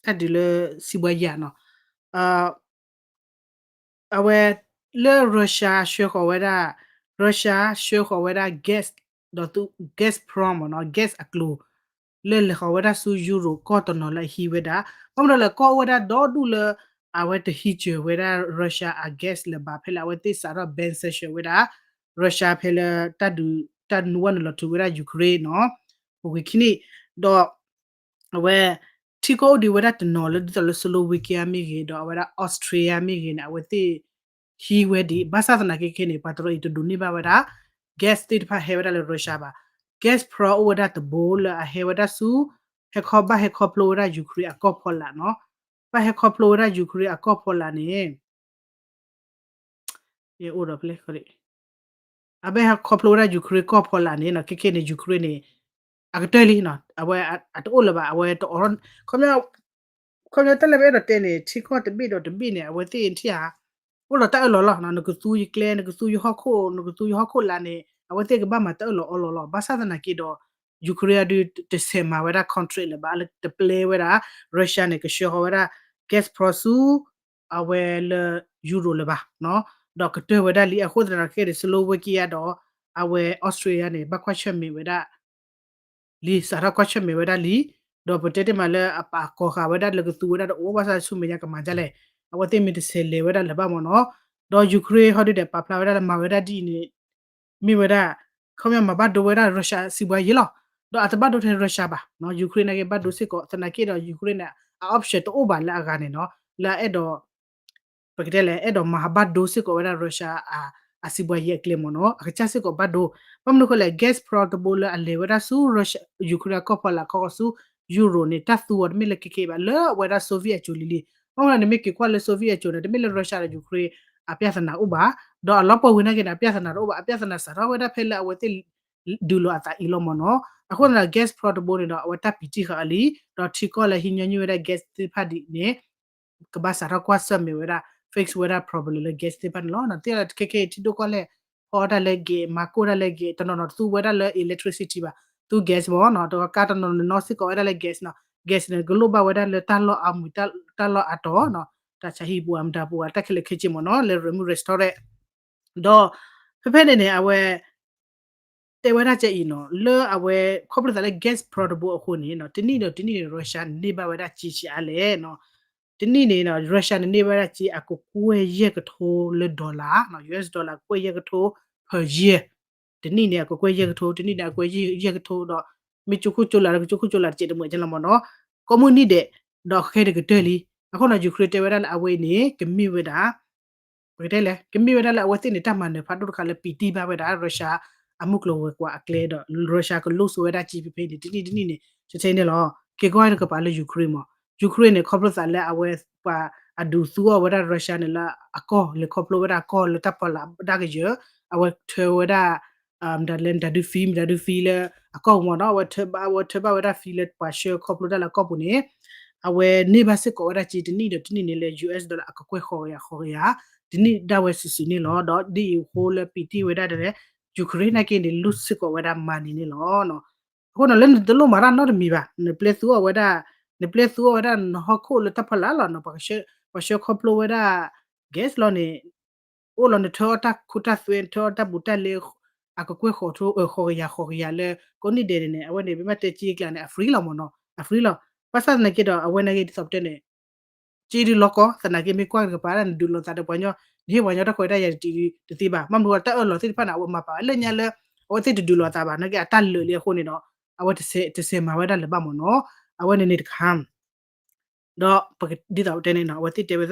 တၢ်ဒုးလၢစံးဘှါယၤနီၤ အဝဲ လၢ Russia ဆှၢဃီၤဝဲဒၣ် Russia ဆှၢဃီၤဝဲဒၣ် gas ဒီးသူ Gazprom မ့ၢ်နီၤ gas အကျိၤ လၢလဲၤဃီၤဝဲဒၣ်ဆူ Europe ကီၢ်တနီၤလၢအဟံးဝဲဒၣ် ဘၣ်မနုၤလဲၣ် ကီၢ်အိၣ်ဝဲဒၣ်ဒီဒူၣ်လၢ အဝဲတဟံးစၢၤဝဲဒၣ် Russia အ gas လၢၤဘၣ် ဖဲလၢအဝဲသ့ၣ်စးထီၣ် ban sanction ဝဲဒၣ် Russia ဖဲလၢ တၢ်ဒုး တၢ်နုာ်ဝဲနုာ်လီၤထူဝဲဒၣ် Ukraine နီၤ ပူၤကွံာ်ခံနံၣ် ဒီး အဝဲ ထံကီၢ်အိၣ်ဒံးဝဲဒၣ်တနီၤလၢဒ်သိးလၢ Slovakia မ့ၢ်ဂ့ၤ ဒီးအဝဲဒၣ် Austria မ့ၢ်ဂ့ၤန့ၣ် အဝဲသ့ၣ် ဟံးဝဲဒံး ဘၣ်ဆၣ်သနာ်က့ခဲန့ၣ် ပှၤတရၢအံၤတဒိးန့ၢ်ဘၣ်ဝဲဒၣ် gas သ့ၣ်တဖၣ်ဟဲဝဲဒၣ်လၢ Russia ဘၣ် Gazprom အိၣ်ဝဲဒၣ်တဘိလၢအဟဲဝဲဒၣ်ဆူ ဟဲခီဘၣ်ဟဲခီဖျိဝဲဒၣ် Ukraine အကီၢ်ဖီလာ်နီၤ ဘၣ်ဟဲခီဖျိဝဲဒၣ် Ukraine အကီၢ်ဖီလာ်န့ၣ် အိၣ်ဒီးဖဲလဲၣ် အဘၣ်ဟဲခီဖျိဝဲဒၣ် Ukraine ကီၢ်ဖီလာ်န့ၣ်နီၤ ခဲခဲန့ၣ် Ukraine န့ၣ် အကတၢၢ်လံနီၤ အဝဲအတအိၣ်လၢၤဘၣ် အဝဲတအိးထီၣ် ခီပညီ ခီပညီတၢ်လၢပအဲၣ်ဒိးတဲန့ၣ် ထံကီၢ်တဘ့ၣ်ဒီးတဘ့ၣ်န့ၣ် အဝဲသ့ၣ်ထံၣ်ဧါ အိၣ်ဒီးတၢ်အၢၣ်လီၤလီၤ နကသူယကျဲ နကသူယဟီၣ်ခိၣ် နကသူယဟီၣ်ခိၣ်လာ်န့ၣ် အဝဲသ့ၣ်ကဘၣ်မၤတၢ်အၢၣ်လီၤအီလီၤလီၤ ဘၣ်ဆၣ်သနာ်က့ဒီး Ukraine အဒုးတဆဲးမၤဝဲဒၣ် contract လၢၤဘၣ် လၢတပျဲဝဲဒၣ် Russia န့ၣ် ကဆှၢဃီၤဝဲဒၣ် Gazprom ဆူ အဝဲလၢ Europe လၢၤဘၣ် ဒီးကတၢၢ်ဝဲဒၣ်လံ အဃိသတးဒီးခဲန့ၣ် Slovakia ဒီး အဝဲ Austria န့ၣ် ဘၣ်ကွၢ်ဆၢၣ်မဲာ်ဝဲဒၣ် လံ စးထီၣ်ကွၢ်ဆၢၣ်မဲာ်ဝဲဒၣ်လံ ဒီးပတဲတ့ၢ်မးလၢအပာ်ကီၤဃာ်ဝဲဒၣ်လၢကသူဝဲဒၣ်တအိၣ် ဘၣ်ဆၣ်ဆူမဲာ်ညါကမၤဒ်လဲၣ် အဝဲသ့ၣ်မ့ၢ်တဆဲးလဲၤဝဲဒၣ်လၢၤဘၣ်မ့ၢ်နီၤ ဒီး Ukraine ဟီဒုဒီးပာ်ဖျါဝဲဒၣ်လၢမၤဝဲဒၣ်ဒ်အံၤန့ၣ် မ့ၢ်ဝဲဒၣ် ခီပညီမၤဘၣ်ဒိဝဲဒၣ် Russia စံးဘှါယဲလီၤ ဒီးအတဘၣ်ဒိထဲ Russia ဘၣ် Ukraine နာ်က့ဘၣ်ဒိစ့ၢ်ကီး သနာ်က့ဒီး Ukraine န့ၣ် အ option တအိၣ်ဘၣ်လၢအဂၤန့ၣ်နီၤ လၢအအဲၣ်ဒိး ပကတဲလဲၣ် အဲၣ်ဒိးမၤဘၣ်ဒိစ့ၢ်ကီးဝဲဒၣ် Russia အ အစံးဘှါယဲအကျဲမ့ၢ်နီၤ အကစၢ်စ့ၢ်ကီးဘၣ်ဒိ ဘၣ်မနုၤအဃိလဲၣ် Gazprom တဘိလၢအလဲၤဝဲဒၣ်ဆူ Ukraine အကီၢ်ဖီလာ်ခီဃီၤဆူ Europe န့ၣ် တၢ်သူအီၤတမ့ၢ်လၢခဲခဲအံၤဘၣ် လၢအဝဲဒၣ် Soviet အစိၤလံလံ ဘၣ်မနုၤန့ၣ်မ့ၢ်က့ၤကွၢ်လၢ Soviet အစိၤန့ၣ် တမ့ၢ်လၢ Russia ဒီး Ukraine အပြဿနာအိၣ်ဘၣ် ဒီးအလီၤပှီၢ်ဝံၤနာ်က့န့ၣ် အပြဿနာတအိၣ်ဘၣ် အပြဿနာစးထီၣ်ဝဲဒၣ်ဖဲလၢအဝဲသ့ၣ် ဒုးလိာ်အသးအံၤလီၤမ့ၢ်နီၤ အဃိသတးဒီး Gazprom တဘိန့ၣ်ဒီး အဝဲတၢ်ပံာ်တံၢ်ဃာ်အီၤလံ ဒီးထံကီၢ်လၢဟံးညီနုၢ်ဝဲဒၣ် gas သ့ၣ်တဖၣ်ဒ်န့ၣ် ကဘၣ်စးထီၣ်ကွၢ်ဆၢၣ်မဲာ်ဝဲဒၣ် fix ဝဲဒၣ် problem လၢ gas သ့ၣ်တဖၣ်န့ၣ်လီၤ. သ့ၣ်လၢခဲခဲအံၤထံဒိၣ်ကီၢ်လဲၢ် ဖီတၢ်လၢ gas မၤကိၢ်တၢ်လၢ gas တနီၤနီၤတသူဝဲဒၣ်လၢ electricity ဘၣ် သူ gas မ့ၢ်နီၤ တကးတနီၤနီၤစ့ၢ်ကီးဝဲဒၣ်လၢ gas နီၤ gas န့ၣ် ကလိၣ်ဘၣ်ဝဲဒၣ်လၢတၢ်လီၢ်အါမံၤ တၢ်လီၢ်အါတီၤနီၤ တၢ်ဆါဟံၣ်ပူၤအမတၤပူၤ တၢ်ခဲလၢာ်ခဲဆ့မ့ၢ်နီၤ လၢ ရမုၢ် restaurant ဒီး ဖဲဖဲန့ၣ်န့ၣ် အဝဲ တဲဝဲဒၣ်ကအံၤနီၤ လၢအဝဲ ခီဖျိသးလၢ gas problem အဃိန့ၣ်နီၤ တနံၣ်ဒီးတနံၣ်န့ၣ် Russia န့ၢ်ဘၣ်ဝဲဒၣ်စ့ဆံးအါလဲၣ်နီၤ. တနံၣ်န့ၣ်နီၤ Russia န့ၣ်န့ၢ်ဘၣ်ဝဲဒၣ်စ့ အကကွဲၢ်ယဲၢ်ကထိလၢ dollar နီၤ US dollar ကကွဲၢ်ယဲၢ်ကထိ per year. တနံၣ်န့ၣ် အကကွဲၢ်ယဲၢ်ကထိ တနံၣ်န့ၣ် အကွဲၢ်ယဲၢ်ကထိဒီး မ့ၢ်ကၠိခိၣ်ကၠိလၤဒီး ကၠိခိၣ်ကၠိလၤတစဲးတမှဲးကလီၤမ့ၢ်နီၤ. ကိးမုၢ်နံၤဒဲး ဒီးခဲတကတၢၢ်လံ. အဃိနီၤ Ukraine တဲဝဲဒၣ်လၢအဝဲအံၤန့ၣ် ကမ့ၢ်ဝဲဒၣ် ပကတဲလဲၣ် ကမ့ၢ်ဝဲဒၣ်လၢအဝဲသ့ၣ်န့ၣ် တၢ်မၤနၢၤဖးဒိၣ်တခါလၢပံးတံၢ်ဘၣ်ဝဲဒၣ် Russia အမုၢ်ကျိၤဝဲၤကွာ်အကျဲဒီး Russia ကလိၣ်ဆိဝဲဒၣ်စ့ဖဲဖဲန့ၣ် တနံၣ်တနံၣ်န့ၣ် ဆဲဆဲန့ၣ်လီၤ. က့ၤကွၢ်တကပၤလၢ Ukraine မ့ၢ် Ukraine န့ၣ် ခီဖျိသးလၢအဝဲပှၤအဒုးသူအီၤဝဲဒၣ် Russia န့ၣ်လၢအကီၢ် လဲၤခီဖျိဝဲဒၣ်အကီၢ်လၢတၢ်ဖီလာ်ဒၣ်ကယၢၤ အဝဲထၢဝဲဒၣ် မတၤလဲၣ် မတၤဒုး fee မတၤဒုး fee လၢအကီၢ်ပူၤမ့ၢ်နီၤ အဝဲထၢဘၣ် အဝဲထၢဘၣ်ဝဲဒၣ် fee လၢပှၤဆှၢခီဖျိတၢ်လၢအကီၢ်ပူၤန့ၣ် အဝဲန့ၢ်ဘၣ်စ့ၢ်ကီးဝဲဒၣ်စ့တနံၣ်ဒီးတနံၣ်န့ၣ်လၢ US dollar အကကွဲၢ်ဃိးကယၤဃိးကယၤ တနံၣ်ဒၣ်ဝဲစုာ်စုာ်န့ၣ်လီၤ. ဒီးဒ်အံၤအဃိလၢပံးတံၢ်ဝဲဒၣ်ဒီး Ukraine နာ်က့န့ၣ် လိၣ်စ့ၢ်ကီးဝဲဒၣ် money န့ၣ်လီၤ. အဃိနီၤ လၢနတလိၣ်မၤတၢ်နီတမံၤဘၣ် နပျဲသူအီၤဝဲဒၣ် နပျဲသူအီၤဝဲဒၣ်နဟီၣ်ခိၣ်လၢတၢ်ဖီလာ်လီၤနီၤ ပှၤဆှၢခီဖျိဝဲဒၣ် gas လီၤန့ၣ် အိၣ်လီၤနထၢအီၣ်တၢ်ခိတၢ်သွဲ နထၢအီၣ်တၢ်ဘူးတၢ်လဲ အကကွဲၢ်ဃိးထိ ဃိးကယၤဃိးကယၤလၢ ကိးနံၣ်ဒဲးန့ၣ်န့ၣ် အဝဲန့ၣ် ပမ့ၢ်တဲက့ၤကျါန့ၣ် အ free လီၤမ့ၢ်နီၤ အ free လီၤ. ဘၣ်ဆၣ်သနာ်က့ဒီး အဝဲနာ်က့ဒ်သိးပတဲန့ၣ် က့ဒုးလီၤကီ သနာ်က့မ့ၢ်ကွၢ်တကပၤဒၣ် နဒုးလိာ်သးဒီးပှၤညီ နဟ့ၣ်ပှၤညီတၢ်ခွဲးတၢ်ယာ်တသ့ဘၣ်. ဘၣ်မနုၤဃိလၢတၢ်အၢၣ်လီၤသ့ၣ်တဖၣ်န့ၣ် အဝဲမၤပာ်ဝဲလၢညါလၢ အဝဲသ့ၣ်တဒုးလိာ်အသးဘၣ် နာ်က့အတၢ်လၢာ်လံအဃိန့ၣ်ဒီး အဝဲတဆဲးမၤဝဲဒၣ်လၢၤဘၣ်မ့ၢ်နီၤ အဝဲန့ၣ်န့ၣ်တခါ ဒီးပကဒ်သိးပတဲန့ၣ်နီၤ အဝဲသ့ၣ်တဲဝဲ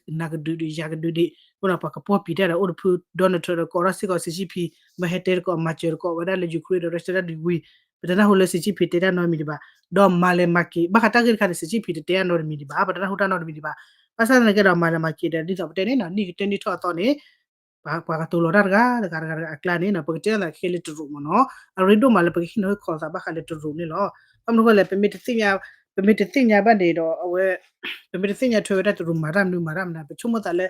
နကဒုးဒံး ယၤကဒုးဒံး အဃိဒီးပှၤကပီၢ်ပံာ်တၢ်ဒီးအိၣ်တဖု Donald Trump ဒီးကိးထီၣ်စ့ၢ်ကီး Xi Jinping မ့ၢ်ဟဲတဲတကိး မၤစၢၤတကိးဝဲဒၣ်လၢ Ukraine ဒီး Russia တၢ်ဒုးဝံၤ ပတနၢ်ဟူလၢ Xi Jinping တဲတၢ်နီတမံၤဒံးဘၣ် ဒီးမၤလဲၤမၤက့ၤ ဘၣ်ဃးတၢ်ဂ့ၢ်တခါန့ၣ် Xi Jinping တတဲတၢ်နီတမံၤဒံးဘၣ် ပတနၢ်ဟူတၢ်နီတမံၤဒံးဘၣ် ဘၣ်ဆၣ်သနာ်က့ဒီးမၤလဲၤမၤက့ၤဒီးဒ်သိးပတဲန့ၣ်နီၤ နံၣ်ကတၢၢ်နံၣ်ထီၣ်အသီန့ၣ် ပှၤကတိၤလီၤတၢ်တဂၤတဂၤတဂၤတဂၤအကျါန့ၣ်နီၤ ပကတဲသးခဲလၢာ်တရူးမ့ၢ်နီၤ အရ့ဒိၣ်မးလၢပကဟ့ၣ်နီၤဟ့ၣ်ခီသးဘၣ်ဃးလၢတရူးန့ၣ်လီၤ. ဘၣ်မနုၤဃိလဲၣ် ပမ့ၢ်တသ့ၣ်ညါ ပမ့ၢ်တသ့ၣ်ညါဘၣ်န့ၣ်ဒီး အဝဲ ပမ့ၢ်တသ့ၣ်ညါထွဲဝဲဒၣ်တရူးမၤတၢ်မနုၤမၤတၢ်မနုၤ ပဆိကမိၣ်သးလၢ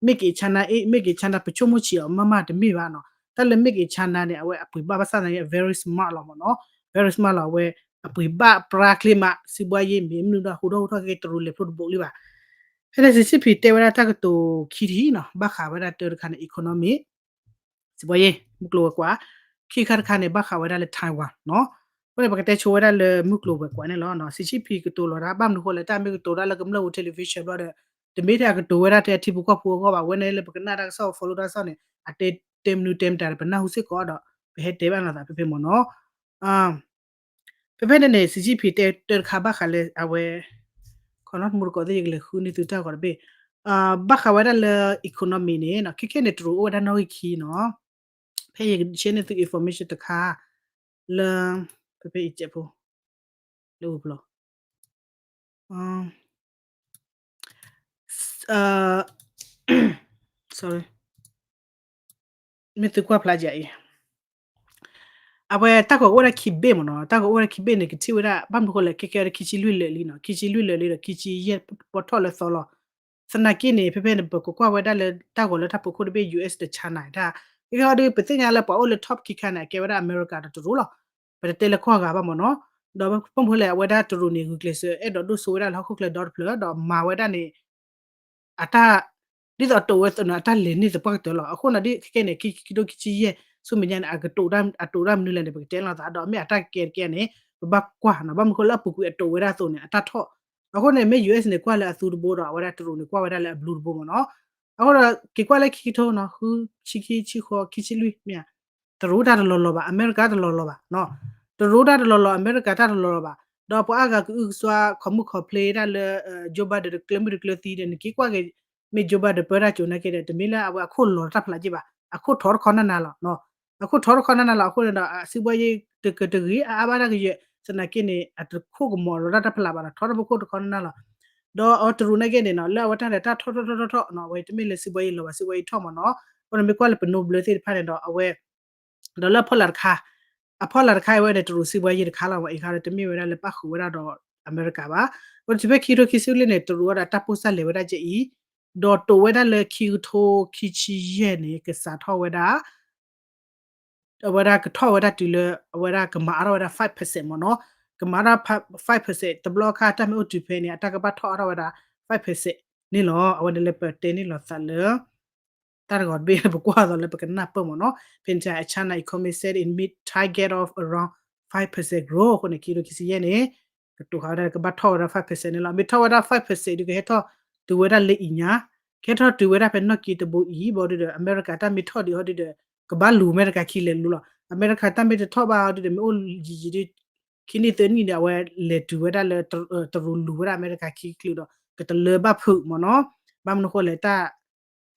made in China အ့ made in China ပဆိကမိၣ်ဆံးအီၤမးမးတမ့ၢ်ဘၣ်နီၤ တၢ်လၢ made in China န့ၣ် အဝဲအပှ့ၤဘၣ်ဘၣ်ဆၣ်သနာ်က့ very smart လီၤမ့ၢ်နီၤ very smart လီၤ အဝဲ အပှ့ၤဘၣ်ပြၢချ့မး စံးဘှါယ့ၣ်မ့ၢ်မနုၤဒီးဟူထီၣ်ဟူထီၣ်က့ၤတရူးလဲၤဖျိတဘိလံဘၣ် ဖဲန့ၣ် Xi Jinping တဲဝဲဒၣ်တၢ်ကတိၤခံထံၣ်နီၤ ဘၣ်ဃးဝဲဒၣ်တၢတခါန့ၣ် economy စံးဘှါယ့ၣ် မုၢ်ကျိၤဝဲၤကွာ် ခံခါတခါန့ၣ် ဘၣ်ဃးဝဲဒၣ်လၢ Taiwan နီၤ အဃိန့ၣ် ပကတဲဆိဝဲဒၣ်လၢမုၢ်ကျိၤဝဲၤကွာ်န့ၣ်လီၤ Xi Jinping ကတိၤလီၤတၢ် ဘၣ်မနုၤဃိလဲၣ် တၢ်မ့ၢ်ကတိၤတၢ်လၢကမျၢၢ်ဖိ television ဘျီဒီး တမ့ၢ်ထဲအကတိၤဝဲဒၣ်ထဲအထံဖိကီၢ်ဖိအဂီၢ်ဘၣ် ဝဲန့ၣ်လၢပကနၣ်တၢ်ကစီၣ် follow တၢ်ကစီၣ်န့ၣ် အတဲတဲမနုၤတဲမတၤဒီး ပနၢ်ဟူစ့ၢ်ကီးဒီး ပဟဲတဲဘၣ်လိာ်သးဖဲဖဲမ့ၢ်နီၤ ဖဲဖဲန့ၣ်န့ၣ် Xi Jinping တဲတၢ်တခါဘၣ်ဃးလၢအဝဲ ခီနီတမူတကိးသ့ၣ် ယကလဲၤဃုန့ၢ်သုတၢ်ဂီၤတဘ့ၣ် ဘၣ်ဃးဝဲဒၣ်လၢ economy န့ၣ်နီၤ ခဲခဲန့ၣ် တရူးအိၣ်ဝဲဒၣ်နီၣ်ဂံၢ်ခံနီၤ ဖဲယက share န့ၢ်သု information တခါ လၢ ဖဲဖဲ Egypt ဖိ လၢအိၣ်ဘျီ sorry မ့ၢ်သုကွၢ်ဖျါယၤအံၤ အဝဲတၢ်ဂီၤအိၣ်ဝဲဒၣ်ခံဘ့ၣ်မ့ၢ်နီၤ တၢ်ဂီၤအိၣ်ဝဲဒၣ်ခံဘ့ၣ်န့ၣ် ကထံၣ်ဝဲဒၣ် ဘၣ်မနုၤဃိလဲၣ် ခဲခဲဝဲဒၣ်ခံဆံလွံၢ်လၢာ်လံနီၤ ခံဆံလွံၢ်လၢာ်လံဒီး ခံဆံယဲၢ်ပီၣ်ထီၣ်လၢသီလီၤ သနာ်က့န့ၣ် ဖဲဖဲန့ၣ် ပကကွၢ်ဝဲဒၣ်လၢတၢ်ဂီၤလၢတၢ်ဖီခိၣ်တဘ့ၣ် US ဒီး China တၢ် ခဲခဲအံၤဒီး ပသ့ၣ်ညါလၢပှၤအိၣ်လၢ top ခံခါန့ၣ် အကဲဝဲဒၣ် America ဒီးတရူးလီၤ ပတတဲလၢကီၢ်ဂၤဘၣ်မ့ၢ်နီၤ ဒီးဘၣ်မနုၤဃိလဲၣ် အဝဲဒၣ်တရူးန့ၣ် ဂုာ်ကျဲးစၢးအဲၣ်ဒိးဒိၣ်စိဝဲဒၣ်လၢဟီၣ်ခိၣ်ချၢဒီတဖျၢၣ် ဒီးမၤဝဲဒၣ်န့ၣ် အတၢ် ဒ်သိးအတိာ်ဝဲသ့ၣ်န့ၣ် အတၢ်လဲၤန့ၢ်သပှၢ်ကတၢၢ်လီၤ. အဃိန့ၣ်ဒီး ခဲခဲန့ၣ် ခံကထိခံဆံယဲၢ် ဆူမဲာ်ညါန့ၣ် အကတိၤတၢ် အတိာ်တၢ်မနုၤလဲၣ်န့ၣ် ပကတဲလိာ်သးဒီး မ့ၢ်အတၢ်ကဲတကဲန့ၣ် ပဘၣ်ကွၢ်နီၤ ဘၣ်မနုၤဃိလၢအပူၤကွံာ်အတိာ်ဝဲဒၣ်အသိးန့ၣ် အတၢ်ထီၣ် အဃိန့ၣ် မ့ၢ် US န့ၣ် ကွၢ်လၢအသူတဘိဒီး အဝဲဒၣ်တရူးန့ၣ် ကွၢ်ဝဲဒၣ်လၢအဘျူးတဘိမ့ၢ်နီၤ. အဃိဒီး က့ၤကွၢ်လၢခံကထိနီၤ ဃု ဆံခံ ဆံဃိး ခံဆံလွံၢ် မ့ၢ်ဧါ တရူးတၢ်တလီၤလီၤဘၣ် အမဲရကၤတလီၤလီၤဘၣ်နီၤ. တရူးတၢ်တလီၤလီၤ အမဲရကၤတၢ်တလီၤလီၤဘၣ်. ဒီးပှၤအါဂၤကအုကစွါ ခိးမုၢ်ခိးဖျ့ဒၣ်လၢ Joe Biden တကျၢၤမုၢ်တကျၢၤသံဒီး နက့ၤကွၢ်က့ၤ မ့ၢ် Joe Biden ပၢတၢ်ကိၤနာ်က့ဒီး တမ့ၢ်လၢအဝဲအခိၣ်လီၤတၢ်ဖျးက့ဘၣ်. အခိၣ်ထီတခီနးနးလီၤ. အခိၣ်ထီတခီနးနးလီၤ အဃိန့ၣ်ဒီး အစုကဝဲၤယံၤတကတဂ့ၤ အအါဘၣ်တၢ်ကယဲၢ် သနာ်က့န့ၣ် အတခိၣ်ကမီၤလီၤတၢ်တဖျးဘၣ်ဒီး ထီတဘိခိၣ်တခီနးနးလီၤ. ဒီးအဝဲတရူးနာ်က့န့ၣ်နီၤ လၢအဝဲတၢ်လဲၤတၢ်ထီၣ်ထီၣ်ထီၣ်ထီၣ်ထီၣ်နီၤ အဝဲတမ့ၢ်လၢစုကဝဲၤယံၤလီၤဘၣ် စုကဝဲၤယံၤထီၣ်မ့ၢ်နီၤ. အဃိန့ၣ်မ့ၢ်ကွၢ်လၢပနိဘျၢသ့ၣ်တဖၣ်န့ၣ်ဒီး အဝဲ ဒီးလၢအဖီလာ်တခါ အဖီလာ်တခါအံၤဝဲန့ၣ် တရူးစုကဝဲၤယံၤတခါလီၤ အံၤခါဒီးတမ့ၢ်ဝဲဒၣ်လၢပၣ်ဃုာ်ဝဲဒၣ်ဒီးအမဲရကၤဘၣ်. အဃိန့ၣ်ဖဲခံကထိခံဆံလွံၢ်န့ၣ် တရူးဝဲဒၣ်တၢ်ပိၢ်စၢ်လဲၤဝဲဒၣ်ကအံၤ ဒီးတိာ်ဝဲဒၣ်လၢခံကထိခံဆံယဲၢ်န့ၣ် ကစးထီၣ်ဝဲဒၣ် အဝဲဒၣ်ကထီၣ်ဝဲဒၣ်တုၤလၢ အဝဲဒၣ်ကမၤအါထီၣ်ဝဲဒၣ် five percent မ့ၢ်နီၤ. ကမၤအါထီၣ် five percent တဘျီအခါ တၢ်မ့ၢ်အိၣ်တုၤဖဲန့ၣ် အတၢ်ကဘၣ်ထီၣ်အါထီၣ်ဝဲဒၣ် five percent န့ၣ်လီၤ. အဝဲန့ၣ်လၢပတဲန့ၢ်လိာ်သးလၢ တၢ်တဂီၤတဘ့ၣ် ပကွၢ်သိးလၢပကနၢ်ပၢၢ်မ့ၢ်နီၤ, ဖဲန့ၣ် China economy set its mid target of around five percent growth အဃိန့ၣ် ခံကထိခံဆံယဲၢ်န့ၣ် ကတိၤဃာ်ဝဲဒၣ်ကဘၣ်ထီၣ်ဝဲဒၣ် five percent န့ၣ်လီၤ. မ့ၢ်ထီၣ်ဝဲဒၣ် five percent ဒုးကဟဲထီၣ်တုၤဝဲဒၣ်လၢအံၤညါ, ကဟဲထီၣ်တုၤဝဲဒၣ်ဖဲနီၢ်က့တဘိအံၤ ဘၣ်ဒုးဒီး အမဲရကၤတၢ်မ့ၢ်ထီၣ်ဒံးဟီဒုးဒီး ကဘၣ်လူၤအမဲရကၤခံလဲၤလူၤလီၤ. အမဲရကၤတၢ်မ့ၢ်တထီၣ်ဘၣ်ဟီဒုးဒီး မ့ၢ်အိၣ်ယံာ်ယံာ်ဒုး ခံနံၣ်သၢနံၣ်ဒီး အဝဲလဲၤတုၤဝဲဒၣ်လၢ တရူးလူၤဝဲဒၣ်အမဲရကၤခံကလုာ်ဒီး ကတလၢဘၣ်ဖုးမ့ၢ်နီၤ. ဘၣ်မနုၤဃိလဲၣ် တၢ်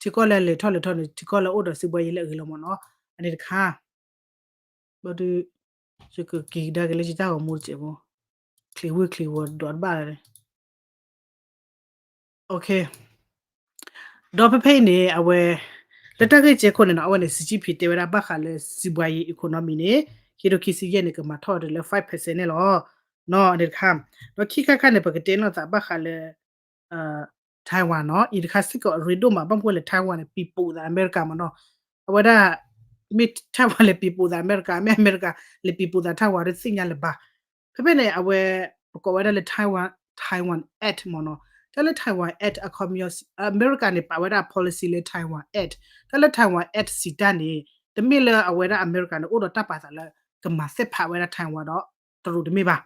ထံကီၢ်လၢလဲၤထီၣ်လဲၤထီန့ၣ် ထံကီၢ်လၢအိၣ်ဒီးစံးဘှါယံၤလၢအဂ့ၤလီၤမ့ၢ်နီၤ. အန့ၣ်တခါ ဘၣ်ဒုး ယကက့ၤကဒါက့ၤလၢယတၢ်ဂီၤမူတစဲးဖိ, ချံးဝ့ၢ်ချံးဝီၤဒိးတဘၣ်လၢ ဒီးဖဲဖဲအံၤန့ၣ် အဝဲ လၢတၢ်ဂ့ၢ်ကဲခိၣ်န့ၣ်နီၤ အဝဲန့ၣ် Xi Jinping တဲဝဲဒၣ်ဘၣ်ဃးလၢစံးဘှါယံၤ economy န့ၣ် ခံကထိခံဆံယဲၢ်န့ၣ် ကမၤထီၣ်ဒီးလၢ five percent န့ၣ်လီၤ. နီၤ အန့ၣ်တခါ ဒီးခံခါခါန့ၣ် ပကတဲလိာ်သးဘၣ်ဃးလၢ Taiwan နီၤ အံၤတခါစ့ၢ်ကီးအရ့ဒိၣ်မး ဘၣ်မနုၤဃိလဲၣ် Taiwan န့ၣ် ပံၤပိာ်သးအမဲရကၤမ့ၢ်နီၤ. အဝဲဒၣ် မ့ၢ် Taiwan လဲၤပံၤပိာ်သးအမဲရကၤ မ့ၢ်အမဲရကၤလဲၤပံၤပိာ်သး Taiwan တသ့ၣ်ညါလၢၤဘၣ်. ဖဲဖဲန့ၣ် အဝဲ ပကိးဝဲဒၣ်လၢ Taiwan Taiwan Act မ့ၢ်နီၤ. တၢ်လၢ Taiwan Act အခီပညီ အမဲရကၤန့ၣ် ပာ်ဝဲဒၣ် policy လၢ Taiwan Act တၢ်လၢ Taiwan Act စံးတၢ်န့ၣ် တမ့ၢ်လၢအဝဲဒၣ်အမဲရကၤန့ၣ် အိၣ်ဒီးတၢ်ပာ်သးလၢ ကမၤသ့ၣ်ဖးဝဲဒၣ် Taiwan ဒီးတရူးတမ့ၢ်ဘၣ်.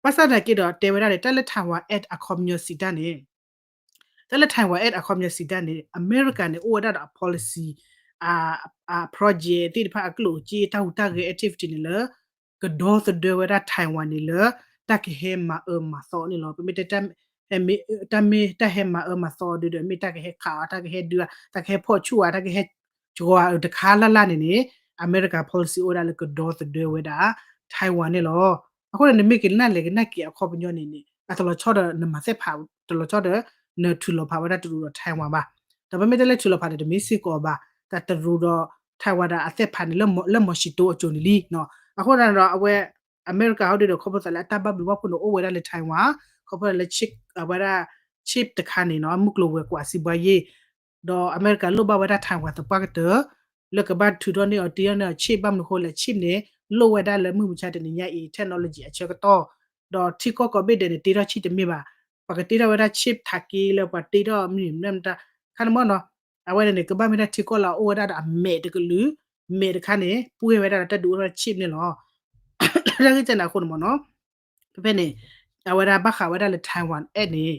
ဘၣ်ဆၣ်သနာ်က့ဒီး တဲဝဲဒၣ်န့ၣ် တၢ်လၢ Taiwan Act အခီပညီစံးတၢ်န့ၣ် တၢ်လၢ Taiwan Act အခီပညီစံးတၢ်န့ၣ် အမဲရကၤန့ၣ် အိၣ်ဝဲဒၣ်ဒီးအ policy အ project သ့ၣ်တဖၣ်အကျိၣ်အစ့ တၢ်ဟူးတၢ်ဂဲၤ activity န့ၣ်လၢ ကဒီသဒၢဝဲဒၣ် Taiwan န့ၣ်လၢ တၢ်ကဟဲမၤအၢမၤသီန့ၣ်လီၤ. ပမ့ၢ်တဲ တၢ်မ့ၢ်တၢ်ဟဲမၤအၢမၤသီဒုးဒီး မ့ၢ်တၢ်ကဟဲခးအီၤ တၢ်ကဟဲဒုးအီၤ တၢ်ကဟဲဖီၣ်ဆူၣ်အီၤ တၢ်ကဟဲစှီၤအီၤတခါလၢ်လၢ်န့ၣ်န့ၣ် အမဲရကၤ policy အိၣ်ဝဲဒၣ်လၢကဒီသဒၢဝဲဒၣ် Taiwan န့ၣ်လီၤ. အဃိန့ၣ် နမ့ၢ်က့ၤနၢ်လဲၤကနၣ်က့ၤအခီပညီန့ၣ်န့ၣ် အတလီၤဆီဒီးနမၤသ့ၣ်ဖး တလီၤဆီဒီး နထုးလီၤဖးဝဲဒၣ်တရူးဒီး Taiwan ဘၣ်. ဒီးပမ့ၢ်တဲလၢထုးလီၤဖးန့ၣ် တမ့ၢ်စ့ၢ်ကီးဘၣ်. တၢ်တရူးဒီး Taiwan ဒီးအသ့ၣ်ဖးန့ၣ် လၢမီၤၡံးတိအစိၤန့ၣ်လံ. အဃိသတးဒီး အဝဲ အမဲရကၤဟီဒုးဒီး ခီဖျိသးလၢအတၢ်ဘၣ်ဘျုးဘၣ်ဖှိၣ်န့ၣ် အိၣ်ဝဲဒၣ်လၢ Taiwan ခီဖျိလၢ chip အဝဲဒၣ် chip တခါန့ၣ်နီၤ မုၢ်ကျိၤဝဲၤကွာ်စံးဘှါယ့ၣ် ဒီးအမဲရကၤလိၣ်ဘၣ်ဝဲဒၣ် Taiwan သပှၢ်ကတၢၢ် လၢကဘၣ်ထုးထီၣ်န့ၢ်အီၤတ့ထီၣ်န့ၢ်အီၤ chip ဘၣ်မနုၤဃိလဲၣ် chip န့ၣ် လိၣ်ဝဲဒၣ်လၢမုၢ်မဆါတနံၤညါအံၤ technology အဆၢကတီၢ် ဒီးထံကီၢ်ကိးဘ့ၣ်ဒဲးန့ၣ် တ့ထီၣ် chip တမ့ၢ်ဘၣ်. ပှၤကတ့ထီၣ်ဝဲဒၣ် chip ထးက့လၢပှၤတ့ထီၣ်မနုၤမတၤ ခါန့ၣ်မ့ၢ်နီၤ အဝဲန့ၣ်န့ၣ် ကဘၣ်မ့ၢ်ဒၣ်ထံကီၢ်လၢအအိၣ်ဝဲဒၣ်ဒီးအမဲာ်တကလုာ် မဲာ်တခါန့ၣ် ပှ့ၢ်ဝဲဒၣ်ဒီးတၢ်ဒုးအိၣ်ထီၣ် chip န့ၣ်လီၤ. တၢ်ဂ့ၢ်ကဲန့ၣ်အဃိန့ၣ်မ့ၢ်နီၤ ဖဲဖဲန့ၣ် အဝဲဒၣ်ဘၣ်ဃးဝဲဒၣ်လၢ Taiwan Act န့ၣ်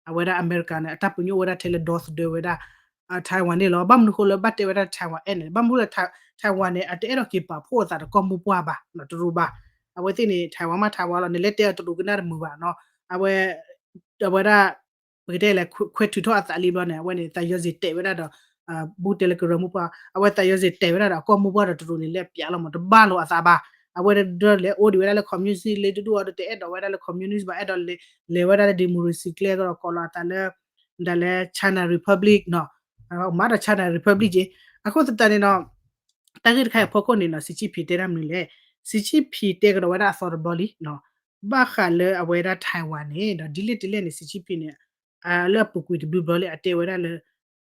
အဝဲဒၣ်အမဲရကၤန့ၣ် အတၢ်ပညိၣ်အိၣ်ဝဲဒၣ်ထဲလၢဒီသဒၢဝဲဒၣ် Taiwan န့ၣ်လီၤ. ဘၣ်မနုၤဃိလၢဘၣ်တဲဝဲဒၣ် Taiwan Act န့ၣ် ဘၣ်မနုၤလၢ Taiwan န့ၣ် အတအဲၣ်ဒိးက့ၤပာ်ဖှိၣ်အသးဒီးကီၢ်မိၢ်ပှၢ်ဘၣ် တရူးဘၣ်. အဝဲသ့ၣ်န့ၣ် Taiwan မ့ၢ် Taiwan လီၤ နလဲၤတဲအီၤတရူးကနၣ်တမုာ်ဘၣ်နီၤ အဝဲ အဝဲဒၣ် ပကတဲလဲၣ် ခွဲးထုးထီၣ်အသးလံဘျီန့ၣ် အဝဲန့ၣ် သးယီၤစ့ၤတဲာ်ဝဲဒၣ်ဒီး ဘူးတဲလၢကရၢမိၢ်ပှၢ် အဝဲသးယီၤစ့ၤတဲာ်ဝဲဒၣ်ဒီး အကီၢ်မိၢ်ပှၢ်ဒီးတရူးန့ၣ် လဲၤပျးလီၤမး တဘၣ်လိာ်အသးဘၣ်. အဝဲဒၣ်လဲၤအိၣ်ဒံးဝဲဒၣ်လၢ communist လၢတဒူၣ်အီၤဒီး တအဲၣ်ဒိးဝဲဒၣ်လၢ communist ဘၣ် အဲၣ်ဒိးလဲၤဝဲဒၣ်လၢ democracy ကျဲဒီး ကိးလီၤအသးလၢ ဒၣ်လဲာ် China Republic နီၤ မၤဒီး China Republic က့ အဃိသတးန့ၣ်ဒီး တၢ်ဂ့ၢ်တခါအံၤအဖီခိၣ်န့ၣ်နီၤ Xi Jinping တဲဒၣ်မနုၤလဲၣ် Xi Jinping တဲကဒီးဝဲဒၣ်အသီတဘျီလံ ဘၣ်ဃးလၢအဝဲဒၣ် Taiwan န့ၣ်ဒီး ဒ်လဲၣ်ဒ်လဲၣ်န့ၣ် Xi Jinping န့ၣ် လၢအပူၤကွံာ်တဘျုးဘျီလံ အတဲဝဲဒၣ်လၢ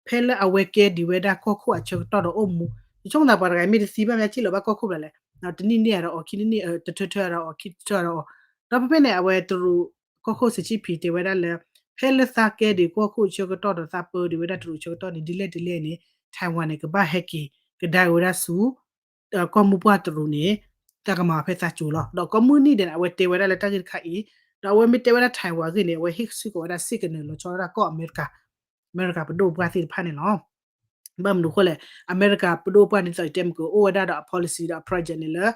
ဖဲလၢအဝဲကဲဒံးဝဲဒၣ်ကီၢ်ခိၣ်အဆၢကတီၢ်ဒီးအိၣ်မူ ယဆိကမိၣ်သးပှၤတဂၤမ့ၢ်တသံဘၣ်မ့ၢ်စံၣ်လီၤဘၣ်ကီၢ်ခိၣ်ဘၣ်လဲၣ် တနံၣ်န့ၢ်အဒီးအီၤ ခံနံၣ်န့ၢ် တထၢထၢဒီးအီၤ ခံထၢထၢဒီးအီၤ ဒီးဖဲဖဲန့ၣ် အဝဲတရူးကီၢ်ခိၣ် Xi Jinping တဲဝဲဒၣ်လၢ ဖဲလၢသးကဲဒံးကီၢ်ခိၣ်အဆၢကတီၢ်ဒီးသးပၢဒံးဝဲဒၣ်တရူးအဆၢကတီၢ်န့ၣ် ဒ်လဲၣ်ဒ်လဲၣ်န့ၣ် Taiwan န့ၣ် ကဘၣ်ဟဲက့ၤကဒါက့ၤဝဲဒၣ်ဆူ ကီၢ်မိၢ်ပှၢ်တရူးန့ၣ် တၢ်ကမၤဖဲသးကိၤလီၤ. ဒီးကိးမုၢ်နံၤဒဲးန့ၣ် အဝဲတဲဝဲဒၣ်လၢတၢ်ဂ့ၢ်တခါအံၤ ဒီးအဝဲမ့ၢ်တဲဝဲဒၣ် Taiwan အဂ့ၢ်န့ၣ် အဝဲဟ့ၣ်စ့ၢ်ကီးဝဲဒၣ် စ့ၢ်ကနၢၤလီၤဆီဒၣ်တၢ်ကီၢ်အမဲရကၤ အမဲရကၤပဒိၣ်ပှၢ်သ့ၣ်တဖၣ်န့ၣ်လီၤ. ဘၣ်မနုၤအဃိလဲၣ် အမဲရကၤပဒိၣ်ပှၢ်န့ၣ်သိးတဲမ့ၢ်ကအိၣ်ဝဲဒၣ်ဒီးအ policy ဒီးအ project န့ၣ်လၢ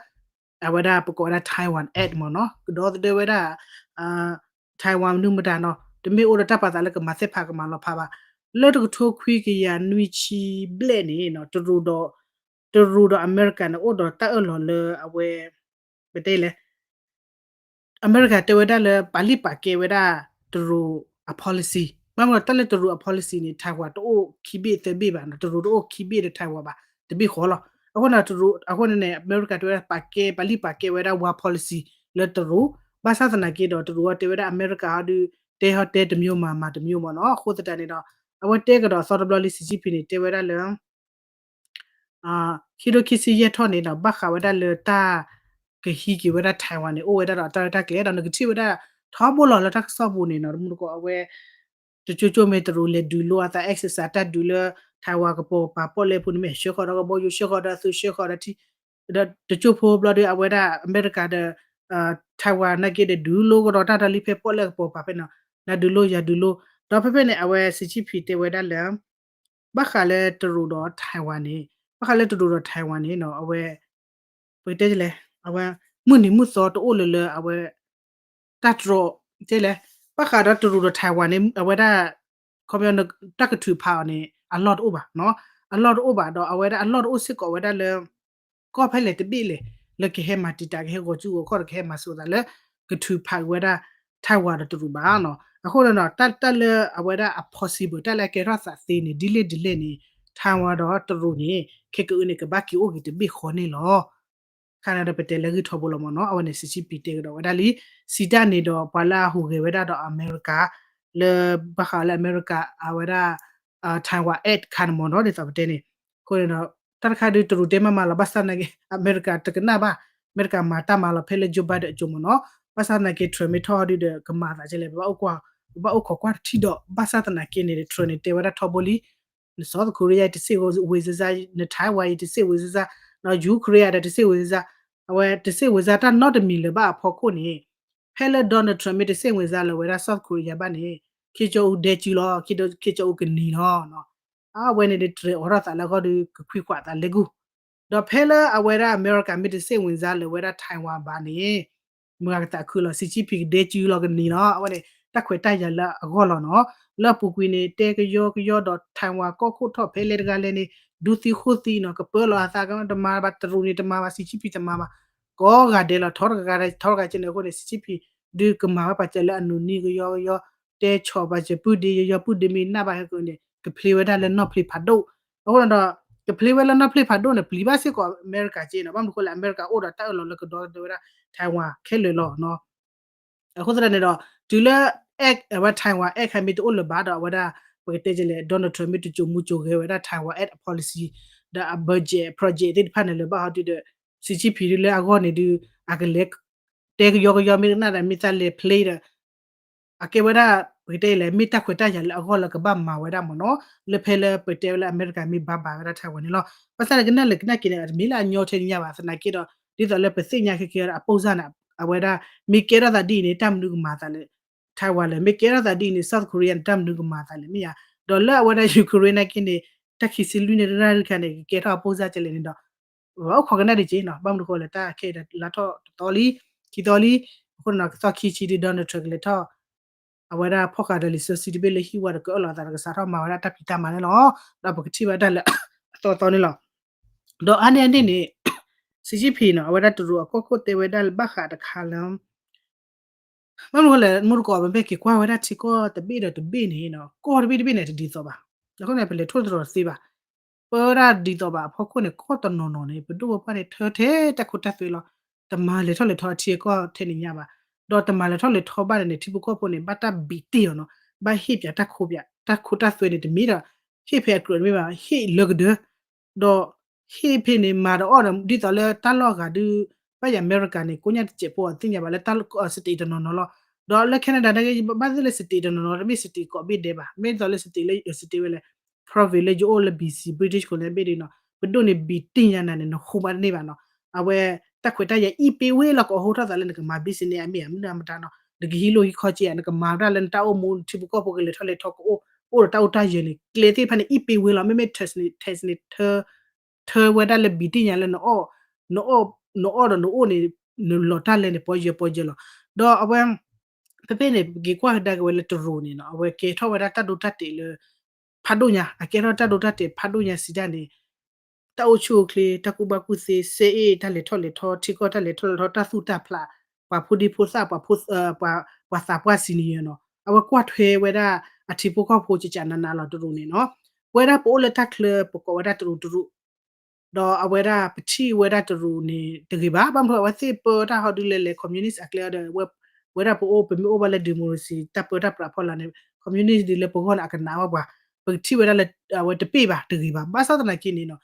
အဝဲဒၣ်ပကိးဝဲဒၣ် Taiwan Act မ့ၢ်နီၤ ကဒီသဒၢဝဲဒၣ် Taiwan မနုၤမတၤနီၤ တမ့ၢ်အိၣ်ဒီးတၢ်ပာ်သးလၢကမၤသ့ၣ်ဖးကမၤလီၤဖးဘၣ်. လၢတကထိခွံကယၤနွံဆံဘျဲၣ်န့ၣ် တရူးဒီး တရူးဒီးအမဲရကၤန့ၣ် အိၣ်ဒီးတၢ်အၢၣ်လီၤလၢအဝဲ ပတဲလဲၣ် အမဲရကၤတဲဝဲဒၣ်လၢပာ်လုၢ်ပာ်ကဲဝဲဒၣ်တရူးအ policy ဘၣ်မနုၤတၢ်လၢတရူးအ policy န့ၣ် Taiwan တအိၣ်ခံဘ့ၣ်သၢဘ့ၣ်ဘၣ်နီၤ တရူးတအိၣ်ခံဘ့ၣ်ဒီး Taiwan ဘၣ် တဘ့ၣ်ဃီလီၤ. အဃိန့ၣ် တရူး အဃိန့ၣ်န့ၣ် အမဲရကၤတဲဝဲဒၣ်ပာ်ကဲ ပာ်လုၢ်ပာ်ကဲဝဲဒၣ် one policy လၢတရူး ဘၣ်ဆၣ်သနာ်က့ဒီး တရူးအီၤတဲဝဲဒၣ်အမဲရကၤဟီဒုး တဲဟီတဲတမျိုးမၤ မၤတမျိုးမ့ၢ်နီၤ အဃိသတးန့ၣ်ဒီး အဝဲတဲကဒီးအသီတဘျီလံ Xi Jinping န့ၣ် တဲဝဲဒၣ်လၢ ခံကထိခံဆံယဲၢ်ထီၣ်န့ၣ်ဒီး ဘၣ်ဃးဝဲဒၣ်လၢတၢ် ကဟံးက့ၤဝဲဒၣ် Taiwan န့ၣ် အိၣ်ဝဲဒၣ်ဒီးတၢ်ရဲၣ်တၢ်ကျဲၤဒီး နကထံၣ်ဝဲဒၣ်ထီဘိလီၤလၢတၢ်ကစီၣ်ပူၤန့ၣ်နီၤ တမူတကိးအဝဲ တကၠိကၠိမ့ၢ်တရူးလဲၤဒုးလိအသး exercise တၢ်ဒုးလၢ Taiwan ကပိာ်ပၤပီၣ်လဲၣ်ဖိန့ၣ်မ့ၢ် ဆှၢဃီၤဒီးကဘီယူၤ ဆှၢဃီၤဒီးသုး ဆှၢဃီၤဒီးထံ ဒီးတကၠိဖိဘျီဒီး အဝဲဒၣ်အမဲရကၤဒီး Taiwan နာ်က့ဒီး ဒုးလိကဒီးတၢ်တၢ်လံဖဲပီၣ်လဲၣ်ကပိာ်ပၤဖဲန့ၣ် နဒုးလိယၤဒုးလိ ဒီးဖဲဖဲန့ၣ် အဝဲ Xi Jinping တဲဝဲဒၣ်လၢ ဘၣ်ဃးလၢတရူးဒီး Taiwan န့ၣ် ဘၣ်ဃးလၢတရူးဒီး Taiwan န့ၣ်နီၤ အဝဲ ပကတဲလဲၣ် အဝဲ မုၢ်နံၤမုၢ်သီတအိၣ်လၢၤလၢအဝဲ တၢ်တြီ တဲလဲၣ် ဘၣ်ဃးဒီးတရူးဒီး Taiwan န့ၣ် အဝဲဒၣ် ခီပညီ တၢ်ကထုးဖးအီၤန့ၣ် အလီၢ်တအိၣ်ဘၣ်နီၤ အလီၢ်တအိၣ်ဘၣ်ဒီး အဝဲဒၣ်အလီၢ်တအိၣ်စ့ၢ်ကီးဝဲဒၣ်လၢ ကီၢ်ဖဲလဲၣ်တဘ့ၣ်လဲၣ် လၢကဟဲမၤတံာ်တာ် ကဟဲဂီၤစုဂီၤခီၣ်ဒီး ကဟဲမၤစိာ်သးလၢ ကထုးဖးက့ၤဝဲဒၣ် Taiwan ဒီးတရူးဘၣ်နီၤ အဃိန့ၣ်ဒီး တၢ်လၢအဝဲဒၣ်အ possible တၢ်လၢအကဲထီၣ်သးသ့န့ၣ် ဒ်လဲၣ်ဒ်လဲၣ်န့ၣ် Taiwan ဒီးတရူးန့ၣ် ခဲကအုန့ၣ် ကဘၣ်က့ၤအိၣ်က့ၤတဘ့ၣ်ဃီန့ၣ်လီၤ ခါန့ၣ်ဒီးပတဲလၢဂံၢ်ထီဘိလီၤမ့ၢ်နီၤ အဝဲန့ၣ် Xi Jinping တဲကဒီးဝဲဒၣ်လံ စံးတၢ်န့ၣ်ဒီး ပှၤလၢအဟူးဂဲၤဝဲဒၣ်ဒီးအမဲရကၤ လၢဘၣ်ဃးလၢအမဲရကၤ အဝဲဒၣ် Taiwan Act ခါန့ၣ်မ့ၢ်နီၤ ဒ်သိးပတဲန့ၣ် အဃိန့ၣ်ဒီး တၢ်တခါဒုးတရူးတဲမၤမၤလီၤ ဘၣ်ဆၣ်သနာ်က့ အမဲရကၤတကနၣ်ဘၣ် အမဲရကၤမၤတၢ်မၤလီၤဖဲလၢ Joe Biden အစိၤမ့ၢ်နီၤ ဘၣ်ဆၣ်သနာ်က့ Trump မ့ၢ်ထီၣ်ဒုးဒီး ကမၤသးကလဲၣ် ပဘၣ်အိၣ်ခိးကွၢ်တထံၣ်ဒီး ဘၣ်ဆၣ်သနာ်က့န့ၣ် Trump န့ၣ် တဲဝဲဒၣ်ထီဘိလံ န South Korea တစ့ၢ်ဝ့ၤစ့ၢ် န Taiwan ယတစ့ၢ်ဝ့ၤစ့ၢ် န Ukraine ဒီးတစ့ၢ်ဝ့ၤစ့ၢ် အဝဲတစ့ၢ်ဝ့ၤစ့ၢ်တၢ်နီတမံၤလၢၤဘၣ်အဖီခိၣ်န့ၣ် ဖဲလၢ Donald Trump မ့ၢ်တစ့ၢ်ဝ့ၤစ့ၢ်လၢၤဝဲဒၣ် South Korea ဘၣ်န့ၣ် Kim Jong Un ဒဲကၠူလီၤ Kim Jong Un ကနံၤလီၤ အဝဲန့ၣ်တြဲၤအိးထီၣ်သးလၢအဂီၢ်ဒီး ကဖှံကွၢ်သးလဲကူၢ် ဒီးဖဲလၢအဝဲဒၣ်အမဲရကၤမ့ၢ်တစ့ၢ်ဝ့ၤစ့ၢ်လၢၤဝဲဒၣ် Taiwan ဘၣ်န့ၣ် မုၢ်ဂၤကသးခုလီၤ Xi Jinping ကဒဲကၠူလီၤကနံၤလီၤ အဝဲန့ၣ် တၢ်ခွဲးတၢ်ယာ်လၢအဂီၢ်လီၤနီၤ လၢအပူၤကွံာ်န့ၣ် တဲကယီကယီဒီး Taiwan ကီၢ်ခိၣ်ထီၣ်ဖဲလဲၣ်တဂၤလဲၣ်န့ၣ် ဒူသံဃိသံနီၤ ကပၢလီၤအသးကတမၤဘၣ် တရူးန့ၣ်တမၤဘၣ် Xi Jinping တမၤဘၣ် ကိးဂၤဒဲးလီၤ ထီတဂၤဂၤထီတဂၤကဲန့ၣ်အဃိန့ၣ် Xi Jinping ဒုးကမၤဝဲပာ်စၢၤလၢအနူနံကယီကယီ တဲဆီၣ်ပာ်စၢၤပုၢ်ဒ့ယယီ ပုၢ်ဒ့မ့ၢ်နၢ်ဘၣ်ဟဲကန့ၣ် ကဖျ့ဝဲဒၣ်လၢနီၢ်ဖျ့ဖးဒိၣ် အဃိန့ၣ်ဒီး ကဖျ့ဝဲလၢနီၢ်ဖျ့ဖးဒိၣ်န့ၣ် ပျံၤဘၣ်စ့ၢ်ကီးအမဲရကၤက့နီၤ ဘၣ်မနုၤဃိလဲၣ် အမဲရကၤအိၣ်ဒီးတၢ်အၢၣ်လီၤလၢကဒီသဒၢဝဲဒၣ် Taiwan ခဲလၢာ်လီၤနီၤ အဃိသတးန့ၣ်ဒီး တုၤလၢ act အဝဲ Taiwan Act ခါမ့ၢ်တအိၣ်လၢၤဘၣ်ဒီး အဝဲဒၣ် ပကတဲကလဲၣ် Donald Trump မ့ၢ်တစိာ်မူစိာ်ဂဲၤဝဲဒၣ် Taiwan Act policy ဒီးအ budget project သ့ၣ်တဖၣ်န့ၣ်လၢၤဘၣ်ဟီဒုဒီး Xi Jinping ဒုလၢအဂီၢ်န့ၣ်ဒု အကလဲၤ တဲကယီကယီမ့ၢ်ကနၣ်ဒီး မ့ၢ်သးလဲၤ play ဒီး အကဲဝဲဒၣ် ပကတဲလဲၣ် မ့ၢ်တၢ်ခွဲးတၢ်ယာ်လၢအဂီၢ်လၢကဘၣ်မၤဝဲဒၣ်မ့ၢ်နီၤ လၢဖဲလၢပတဲဝဲလၢအမဲရကၤမ့ၢ်ဘၣ်ဘၣ်ဝဲဒၣ် Taiwan န့ၣ်လီၤ ဘၣ်ဆၣ်န့ၣ်ကနၣ်လဲၣ်ကနၣ်က့ၤန့ၣ် တမ့ၢ်လၢအညီထဲန့ၣ်ညါဘၣ် သနာ်က့ဒီး ဒ်သိးလၢပသ့ၣ်ညါခဲကဲဒီးအပိၢ်စၢ်န့ၣ် အဝဲဒၣ် မ့ၢ်ကဲထီၣ်သးဒ်အံၤန့ၣ် တၢ်မနုၤကမၤသးလဲၣ် Taiwan လဲၣ် မ့ၢ်ကဲထီၣ်သးဒ်အံၤန့ၣ် South Korea န့ၣ် တၢ်မနုၤကမၤသးလဲၣ် မ့ၢ်ယါ ဒီးလၢအဝဲဒၣ် Ukraine နာ်က့န့ၣ် တၢ်ခံဆံလွံၢ်န့ၣ်တရၣ်တခါန့ၣ် ကကဲထီၣ်အပိၢ်စၢ်ကလဲၣ်န့ၣ်ဒီး ပအိၣ်ခိးကနၣ်ဒံးက့နီၤ ဘၣ်မနုၤဃိလဲၣ် တၢ်ခဲအံၤဒီးလါထီၣ်တသီလံ ခံသီလံ အဃိန့ၣ်ဒီး ကသီၣ်ခံဆံဒု Donald Trump ကလဲၤထီၣ် အဝဲဒၣ်ဖီၣ်ဃာ်ဒီးလံာ်စီဆှံတဘ့ၣ်လၢဟံၣ်ဝါဒီးကအၢၣ်လီၤသးဒီးကစးထီၣ်မၤဝဲဒၣ်တၢ်ဖံးတၢ်မၤန့ၣ်လီၤ. ဒီးပကထံၣ်ဘၣ်တၢ်လၢအသီသီန့ၣ်လီၤ. ဒီးအါန့ၢ်အန့ၣ်န့ၣ် Xi Jinping နီၤ အဝဲဒၣ်တရူးအကီၢ်ခိၣ်တဲဝဲဒၣ်လၢဘၣ်ဃးတခါလၢ ဘၣ်မနုၤဃိလဲၣ် မုၢ်တကိး ပမ့ၢ်က့ၤကွၢ်ဝဲဒၣ်ထံကီၢ်တဘ့ၣ်ဒီးတဘ့ၣ်န့ၣ်နီၤ ကီၢ်တဘ့ၣ်တဘ့ၣ်န့ၣ် တဒ်သိးဘၣ်. အဃိန့ၣ် ပလဲၤထိၣ်သတြီၤတသ့ဘၣ်. ပဝဲဒၣ်ဒ်သိးဘၣ်အဖီခိၣ်န့ၣ် ကီၢ်တနီၤနီၤန့ၣ် ပဒိၣ်ပပှၢ်န့ၣ် ထၢထဲတၢ်ခိတၢ်သွဲလီၤ. တမၤလဲၤထီၣ်လဲၤထီအထံအကီၢ်ထဲန့ၣ်ညါဘၣ်. ဒီးတမၤလဲၤထီၣ်လဲၤထီဘၣ်န့ၣ်န့ၣ် ထံဖိကီၢ်ဖိန့ၣ် ဘၣ်တၢ်ဘံးတ့ၢ်အီၤနီၤ. ဘၣ်ဟ့ၣ်ပၠးတၢ်ခိပၠး တၢ်ခိတၢ်သွဲန့ၣ် တမ့ၢ်ဒီး ဟ့ၣ်ဖဲအကြၢးတမ့ၢ်ဘၣ် ဟ့ၣ်လၢကဒၢ ဒီးဟ့ၣ်ဖဲန့ၣ် မၤဒီးအီၣ်ဒီး ဒ်သိးလၢတၢ်လီၢ်အဂၤဒုး ဘၣ်ယၤအမဲရကၤန့ၣ် ကိးညါတစဲးဖိအီၤသ့ၣ်ညါဘၣ်လၢတၢ် state တနီၤနီၤလီၤ. ဒီးလၢ Canada နာ်က့ ဘၣ်သ့ၣ်လၢ state တနီၤနီၤ တမ့ၢ် state ကိးဘ့ၣ်ဒဲးဘၣ်. မ့ၢ်ဒ်သိးလၢ state လၢ state ဝဲလဲၣ် province လၢယအိၣ်လၢ B C British Columbia ဒ်နီၤ ပဒိၣ်န့ၣ် ဘံးတ့ၢ်ညါနၤန့ၣ် နဃိမးတန့ၢ်ဘၣ်နီၤ. အဝဲ တၢ်ခွဲးတၢ်ယာ် e-pay ဝဲလီၤ ကအိးထီၣ်သးလၢနကမၤ business န့ၣ် အမ့ၢ်ဧါ မ့ၢ်မတၤနီၤ နကဟံးလိၢ်ဟံးခီက့ဧါ နကမၤဝဲဒၣ်လၢနတၢ်အိၣ်မူ နထံဖိကီၢ်ဖိကလဲၤထီၣ်လဲၤထီကအိၣ် အိၣ်ဒီးတၢ်အိၣ်တၢ်ယၢၤန့ၣ် ကျဲသ့ၣ်တဖၣ်န့ၣ် e-pay ဝဲလီၤ. မ့မ့ၢ် tax န့ၣ် tax န့ၣ် ထၢဝဲဒၣ်လၢဘံးတ့ၢ်ညါလၢ နအီၣ်ဒီးနအိၣ်န့ၣ် နလီၤတၢ်လဲန့ၣ် ပီယၢၤပီယၢၤလီၤ. ဒီးအဝဲ ဖဲဖဲန့ၣ် ပက့ၤကွၢ်ကဒါက့ၤဝဲလၢတရူးန့ၣ်နီၤ အဝဲကဲထီၣ်ဝဲဒၣ်တၢ်ဒိတၢ်တဲာ်လၢ ဖးဒိၣ်ညါ အကဲထီၣ်တၢ်ဒိတၢ်တဲာ်ဖးဒိၣ်ညါစံးဒၣ်န့ၣ် တၢ်အိၣ်ဆူၣ်အိၣ်ချ့ တၢ်ကူၣ်ဘၣ်ကူၣ်သ့ စဲအ့ၣ်တၢ်လဲၤထီၣ်လဲၤထီ ထံကီၢ်တၢ်လဲၤထီၣ်လဲၤထီ တၢ်သူၣ်တၢ်ဖျး ပှၤဖိဒံဖိသၣ် ပှၤသးပှၢ် senior နီၤ အဝဲကွၢ်ထွဲဝဲဒၣ်အထံဖိကီၢ်ဖိကကနးနးလီၤတရူးန့ၣ်နီၤ ပဝဲဒၣ်ပအိၣ်လၢတၢ်ချၢပကိးဝဲဒၣ်တရူးတရူး ဒီးအဝဲဒၣ်ပထံၣ်ဝဲဒၣ်တရူးန့ၣ်တဂ့ၤဘၣ် ဘၣ်မနုၤအဝဲသ့ၣ်ပၢတၢ်ဟီဒုးလဲၤလဲၤ communist အကျဲဒီး ဝဲဒၣ်ပအိၣ် ပမ့ၢ်အိၣ်ဘၣ်လၢ democracy တၢ်ပၢတၢ်ပြးဖီလာ်န့ၣ် communist ဒ်လၢပဂီၢ်န့ၣ် အကနးဝဲပှၤ ပကထံၣ်ဝဲဒၣ်လၢ အဝဲတပ့ၢ်ဘၣ်တဂ့ၤဘၣ် ဘၣ်ဆၣ်သနာ်က့န့ၣ်နီၤ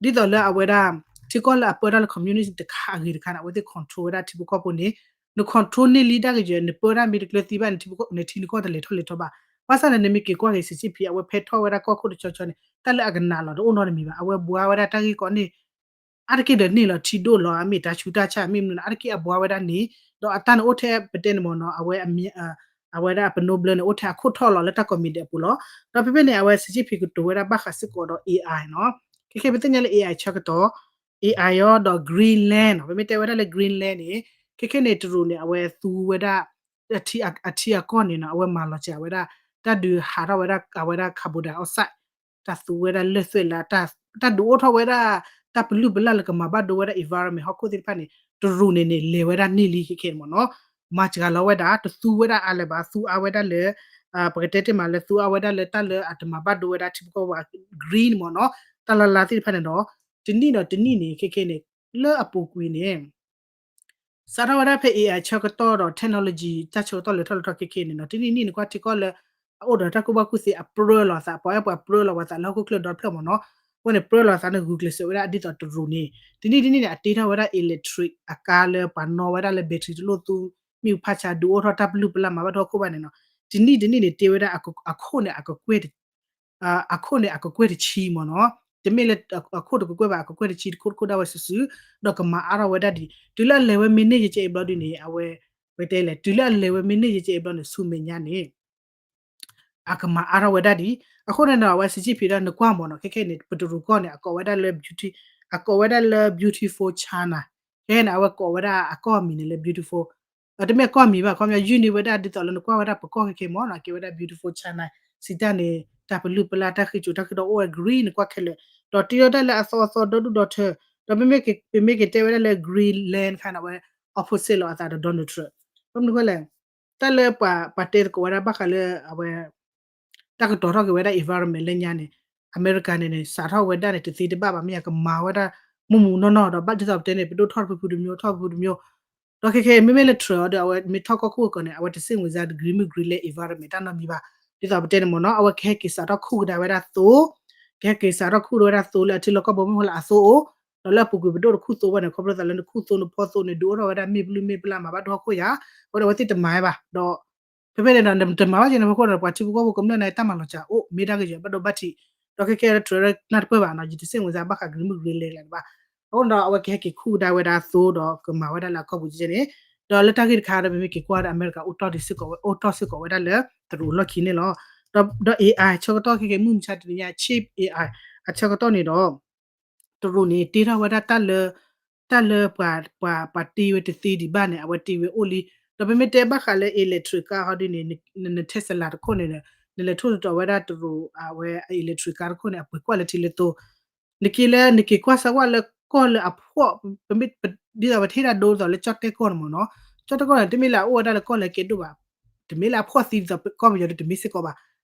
ဒ်သိးလၢအဝဲဒၣ် ထံကီၢ်လၢအပၢတၢ်လၢ communist တခါအဂ့ၤတခါန့ၣ် အဝဲသ့ၣ် control ဝဲဒၣ်ထံဖိကီၢ်ဖိန့ၣ် န control န့ၢ်လံတၢ်ကယၢၤ နပၢတၢ်မ့ၢ်တကျၢၤသံဘၣ်န့ၣ် နထံနကီၢ်တလဲၤထီၣ်လဲၤထီဘၣ် ဘၣ်ဆၣ်န့ၣ် နမ့ၢ်က့ၤကွၢ်က့ၤ Xi Jinping အဝဲဖဲထီၣ်ဝဲဒၣ်ကီၢ်ခိၣ်တဆီဆီန့ၣ် တၢ်လၢအကနးလီၤတအိၣ်နီတမံၤဘၣ်. အဝဲဘှါဝဲဒၣ်တၢ်ဂ့ၢ်ကီန့ၣ် အါတက့ၢ်ဒီးန့ၢ်လီၤ ထံဒိၣ်လီၤ အမ့ၢ်တၢ်ဆူးတၢ်ဆါ မ့ၢ်မနုၤန့ၣ် အါတက့ၢ်အဘှါဝဲဒၣ်န့ၣ် ဒီးအတၢ်န့ၣ်အိၣ်ထဲပတဲန့ၣ်မ့ၢ်နီၤ အဝဲ အဝဲဒၣ်အပနိဘျၢန့ၣ် အိၣ်ထဲအခိၣ်ထီၣ်လီၤလၢတၢ်ကိးမံၤဒဲးအပူၤလီၤ. ဒီးဖဲဖဲန့ၣ် အဝဲ Xi Jinping ကတိၤဝဲဒၣ်ဘၣ်ဃးစ့ၢ်ကီးဒီး AI နီၤ. ခဲခဲပသ့ၣ်ညါလၢ AI ဆၢကတီၢ် AI အီၤဒီး Greenland နီၤ. ပမ့ၢ်တဲဝဲဒၣ်လၢ Greenland န့ၣ် ခဲခဲန့ၣ် တရူးန့ၣ် အဝဲသူဝဲဒၣ် အထံအကီၢ်န့ၣ်နီၤ အဝဲမၤလီၤစှၤဝဲဒၣ် တၢ်ဒုးဟးထီၣ်ဝဲဒၣ် အဝဲဒၣ် carbon dioxide တၢ်သူဝဲဒၣ်လၢၢ်သွဲၣ်လၢ တၢ်ဒုးအိၣ်ထီၣ်ဝဲဒၣ် တၢ်ပလုၢ်ပလၢ်လၢကမၤဘၣ်ဒိဝဲဒၣ် environment ဟီၣ်ခိၣ်သ့ၣ်တဖၣ်န့ၣ် တရူးန့ၣ်န့ၣ် လဲၤဝဲဒၣ်န့ၢ်လံခဲခဲန့ၣ်မ့ၢ်နီၤ. မၤစှၤလီၤဝဲဒၣ် တသူဝဲဒၣ်အါလၢၤဘၣ် သူအါဝဲဒၣ်လၢ ပကတဲတ့ၢ်မးလၢသူအါဝဲဒၣ်လၢတၢ်လၢအတမၤဘၣ်ဒိဝဲဒၣ်ထံဖိကီၢ်ဖိ green မ့ၢ်နီၤ တၢ်လၢ်လၢ်သ့ၣ်တဖၣ်န့ၣ်ဒီး တနံၣ်ဒီးတနံၣ်န့ၣ် ခဲခဲန့ၣ် လၢအပူၤကွံာ်န့ၣ် စးထီၣ်ဝဲဒၣ်ဖဲ AI ဆၢကတီၢ်ဒီး technology တၢ်ဆၢကတီၢ်လဲၤထီၣ်လဲၤထီၣ်ခဲခဲန့ၣ်နီၤ တနံၣ်နံၣ်နကွၢ်ထံကီၢ်လၢ အအိၣ်ဒီးတၢ်ကူၣ်ဘၣ်ကူၣ်သ့အပြၢလီၤအသး ပှၤအဲၣ်ပှၤပြၢလီၤပှၤသးလၢဟီၣ်ခိၣ်ချၢဒီဖျၢၣ်မ့ၢ်နီၤ အဃိန့ၣ် ပြၢလီၤအသးန့ၣ် ဂုာ်ကျဲးစၢးဝဲဒၣ်ဒ်သိးတရူးန့ၣ် တနံၣ်တနံၣ်န့ၣ် အတ့ထီၣ်ဝဲဒၣ် electric အကါလၢပှၤနီၣ်ဝဲဒၣ်လၢ battery တလိၣ်သူ မ့ၣ်အူဖးဆါ ဒုးအိၣ်ထီၣ်တၢ်ပလုၢ်ပလၢ်မၤဘၣ်ဒိဟီၣ်ခိၣ်ဘၣ်န့ၣ်နီၤ တနံၣ်တနံၣ်န့ၣ် တ့ဝဲဒၣ်အခိၣ်န့ၣ် အကကွဲၢ် အခိၣ်န့ၣ် အကကွဲၢ်တဆံမ့ၢ်နီၤ တမ့ၢ်လၢအခိၣ်တကကွဲၢ်ဘၣ် အကကွဲၢ်တဆံတခိၣ်တခိၣ်ဒၣ်ဝဲစုာ်စုာ် ဒီးကမၤအါထီၣ်ဝဲဒၣ်ဒံး တုၤလၢအလဲၤဝဲမ့ၢ်န့ၢ်ယကဲအံၤဘျီဒ်န့ၣ် အဝဲ ပတဲလဲၣ် တုၤလၢအလဲၤဝဲမ့ၢ်န့ၢ်ယကဲအံၤဘျီန့ၣ် ဆူမဲာ်ညါန့ၣ် အကမၤအါထီၣ်ဝဲဒၣ်ဒံး အဃိန့ၣ်ဒီး အဝဲ Xi Jinping ဒီးနကွၢ်မ့ၢ်နီၤ ခဲခဲန့ၣ် ပတရူးကီၢ်န့ၣ် အကိးဝဲဒၣ်လၢ အကိးဝဲဒၣ်လၢ beautiful China ခဲခဲန့ၣ် အဝဲကိးဝဲဒၣ်အကီၢ်မံၤန့ၣ်လၢ beautiful တမ့ၢ်ကီၢ်မံၤဘၣ် ခီပညီ ယုၢ်န့ၢ်ဝဲဒၣ်ဒ်သိးလၢနကွၢ်ဝဲဒၣ်ပကီၢ်ခဲခဲမ့ၢ်နီၤ ကဲဝဲဒၣ် beautiful China စံးတၢ်န့ၣ် တၢ်ပလုၢ်ပလၢ်တၢ်ဃ့ၢ်စိၤတၢ်ဃ့ၢ်ဒီးအိၣ်ဝဲ green နကွၢ်ခဲလၢာ် ဒီးတ့ထီၣ်တၢ်လၢအသီအသီဒီဒူၣ်ဒီထၢ ဒီးပမ့ၢ်က့ၤတဲဝဲဒၣ်လၢ Greenland ခါန့ၣ် အဝဲ opposite လီၤအသးဒီး Donald Trump ဘၣ်မနုၤဃိလဲၣ် တၢ်လၢပှၤ ပှၤတဲသကိးဝဲဒၣ်ဘၣ်ဃးလၢအဝဲ တၢ်ကတီၤထီၣ်က့ၤဝဲဒၣ် environment လၢညါန့ၣ် အမဲရကၤန့ၣ်န့ၣ် စးထီၣ်ဝဲဒၣ်န့ၣ် တသ့တဘၣ်ဘၣ် မ့ၢ်ယကမၤဝဲဒၣ် မုၢ်မုၢ်နီၢ်နီၢ်ဒီး ဘၣ်ဒ်သိးပတဲန့ၣ် ပဒိၣ်ထီၣ်တဖုဖုတမျိုး ထီၣ်ဖုဖုတမျိုး ဒီးခဲခဲ မ့မ့ၢ်လၢ Trump အီၤဒီး အဝဲမ့ၢ်ထီၣ်ကီၢ်ခိၣ်ကီၢ်န့ၣ် အဝဲတစ့ၣ်ဝင်စါ degree မုၢ် green လၢ environment တၢ်နီတမံၤဘၣ် ဒ်သိးပတဲန့ၣ်မ့ၢ်နီၤ အဝဲကဟဲက့ၤစးထီၣ်ခူၣ်ကဒါဝဲဒၣ်သိ ကဟဲက့ၤစးထီၣ်ခူၣ်ကဒါဝဲဒၣ်သိလၢအထံလီၢ်ကီၢ်ပူၤမ့ၢ်လၢအသိအိၣ် ဒီးလၢအပူၤကွံာ်ပဒိၣ်တခူၣ်သိဝဲန့ၣ် ခီဖျိသးလၢနခူၣ်သိနဖီသိန့ၣ် ဒုးအိၣ်ထီၣ်ဝဲဒၣ်မ့ၢ်ပလုၢ်မ့ၢ်ပလၢ်မၤဘၣ်ဒိဟီၣ်ခိၣ်ယၤ အဃိဒီးအဝဲသ့ၣ်တမၤဝဲဘၣ် ဒီး ဖဲဖဲန့ၣ်ဒီး နတမၤဘၣ်က့ၤန့ၣ် ပခိၣ်ဒီးပှၤထံဖိကီၢ်ဖိကမျၢၢ်န့ၣ် တၢ်မၤလီၤစှၤအိၣ် မ့ၢ်ဒၣ်ကယဲၢ်ဘၣ်ဒိဘၣ်ထံး ဒီးခဲခဲလၢ Trump နၢ်တပၢၢ်ဘၣ်နီၤ ယတစ့ၣ်ဝင်စါဘၣ်ဃး green မုၢ် green လဲၢ်လဲၢ်ဘၣ် အဃိဒီး အဝဲကဟဲက့ၤခူၣ်ကဒါဝဲဒၣ်သိဒီးကမၤဝဲဒၣ်လၢအကီၢ်ပူၤကဲန့ၣ် ဒီးလၢတၢ်ဂ့ၢ်တခါဒီး ပမ့ၢ်က့ၤကွၢ်ဒီး အမဲရကၤအိၣ်တီၢ်ဒံးစ့ၢ်ကီးဝဲ အိၣ်တီၢ်စ့ၢ်ကီးဝဲဒၣ်လၢ တရူးအလီၢ်ခံန့ၣ်လီၤ. ဒီး AI ဆၢကတီၢ်ခဲခဲမုၢ်မဆါတနံၤညါ chip AI အဆၢကတီၢ်န့ၣ်ဒီး တရူးန့ၣ် တ့ထီၣ်ဝဲဒၣ်တၢ်လၢ တၢ်လၢပှၤ ပှၤ ပှၤတ့ဝဲတသ့ဒံးဘၣ်န့ၣ် အဝဲတ့ဝဲအိၣ်လံ. ဒီးပမ့ၢ်တဲဘၣ်ဃးလၢ electric car ဟီဒ်န့ၣ် န Tesla တခိၣ်န့ၣ်ဒီး နလဲၤထိၣ်သတြီၤဝဲဒၣ်တရူး အဝဲ electric car တခိၣ်န့ၣ် အပှ့ၤကွၢ်လၢထံလၢသိ နက့ၤလၢ နက့ၤကွၢ်စၢၤကွၢ်လၢကီၢ်လၢအဖှီၣ် ပမ့ၢ် ဒ်သိးပထံၣ်ဒၣ်ဒိဒ်သိးလၢကၠီၣ်တဲၣ်ကီၢ်န့ၣ်မ့ၢ်နီၤ ကၠီၣ်တဲၣ်ကီၢ်န့ၣ် တမ့ၢ်လၢအအိၣ်ဝဲဒၣ်လၢကီၢ်လၢကဲဒိၣ်ဘၣ် တမ့ၢ်လၢအဖှီၣ်သံဒ်သိးကီၢ်ပယီၤဒ်တမ့ၢ်စ့ၢ်ကီးဘၣ်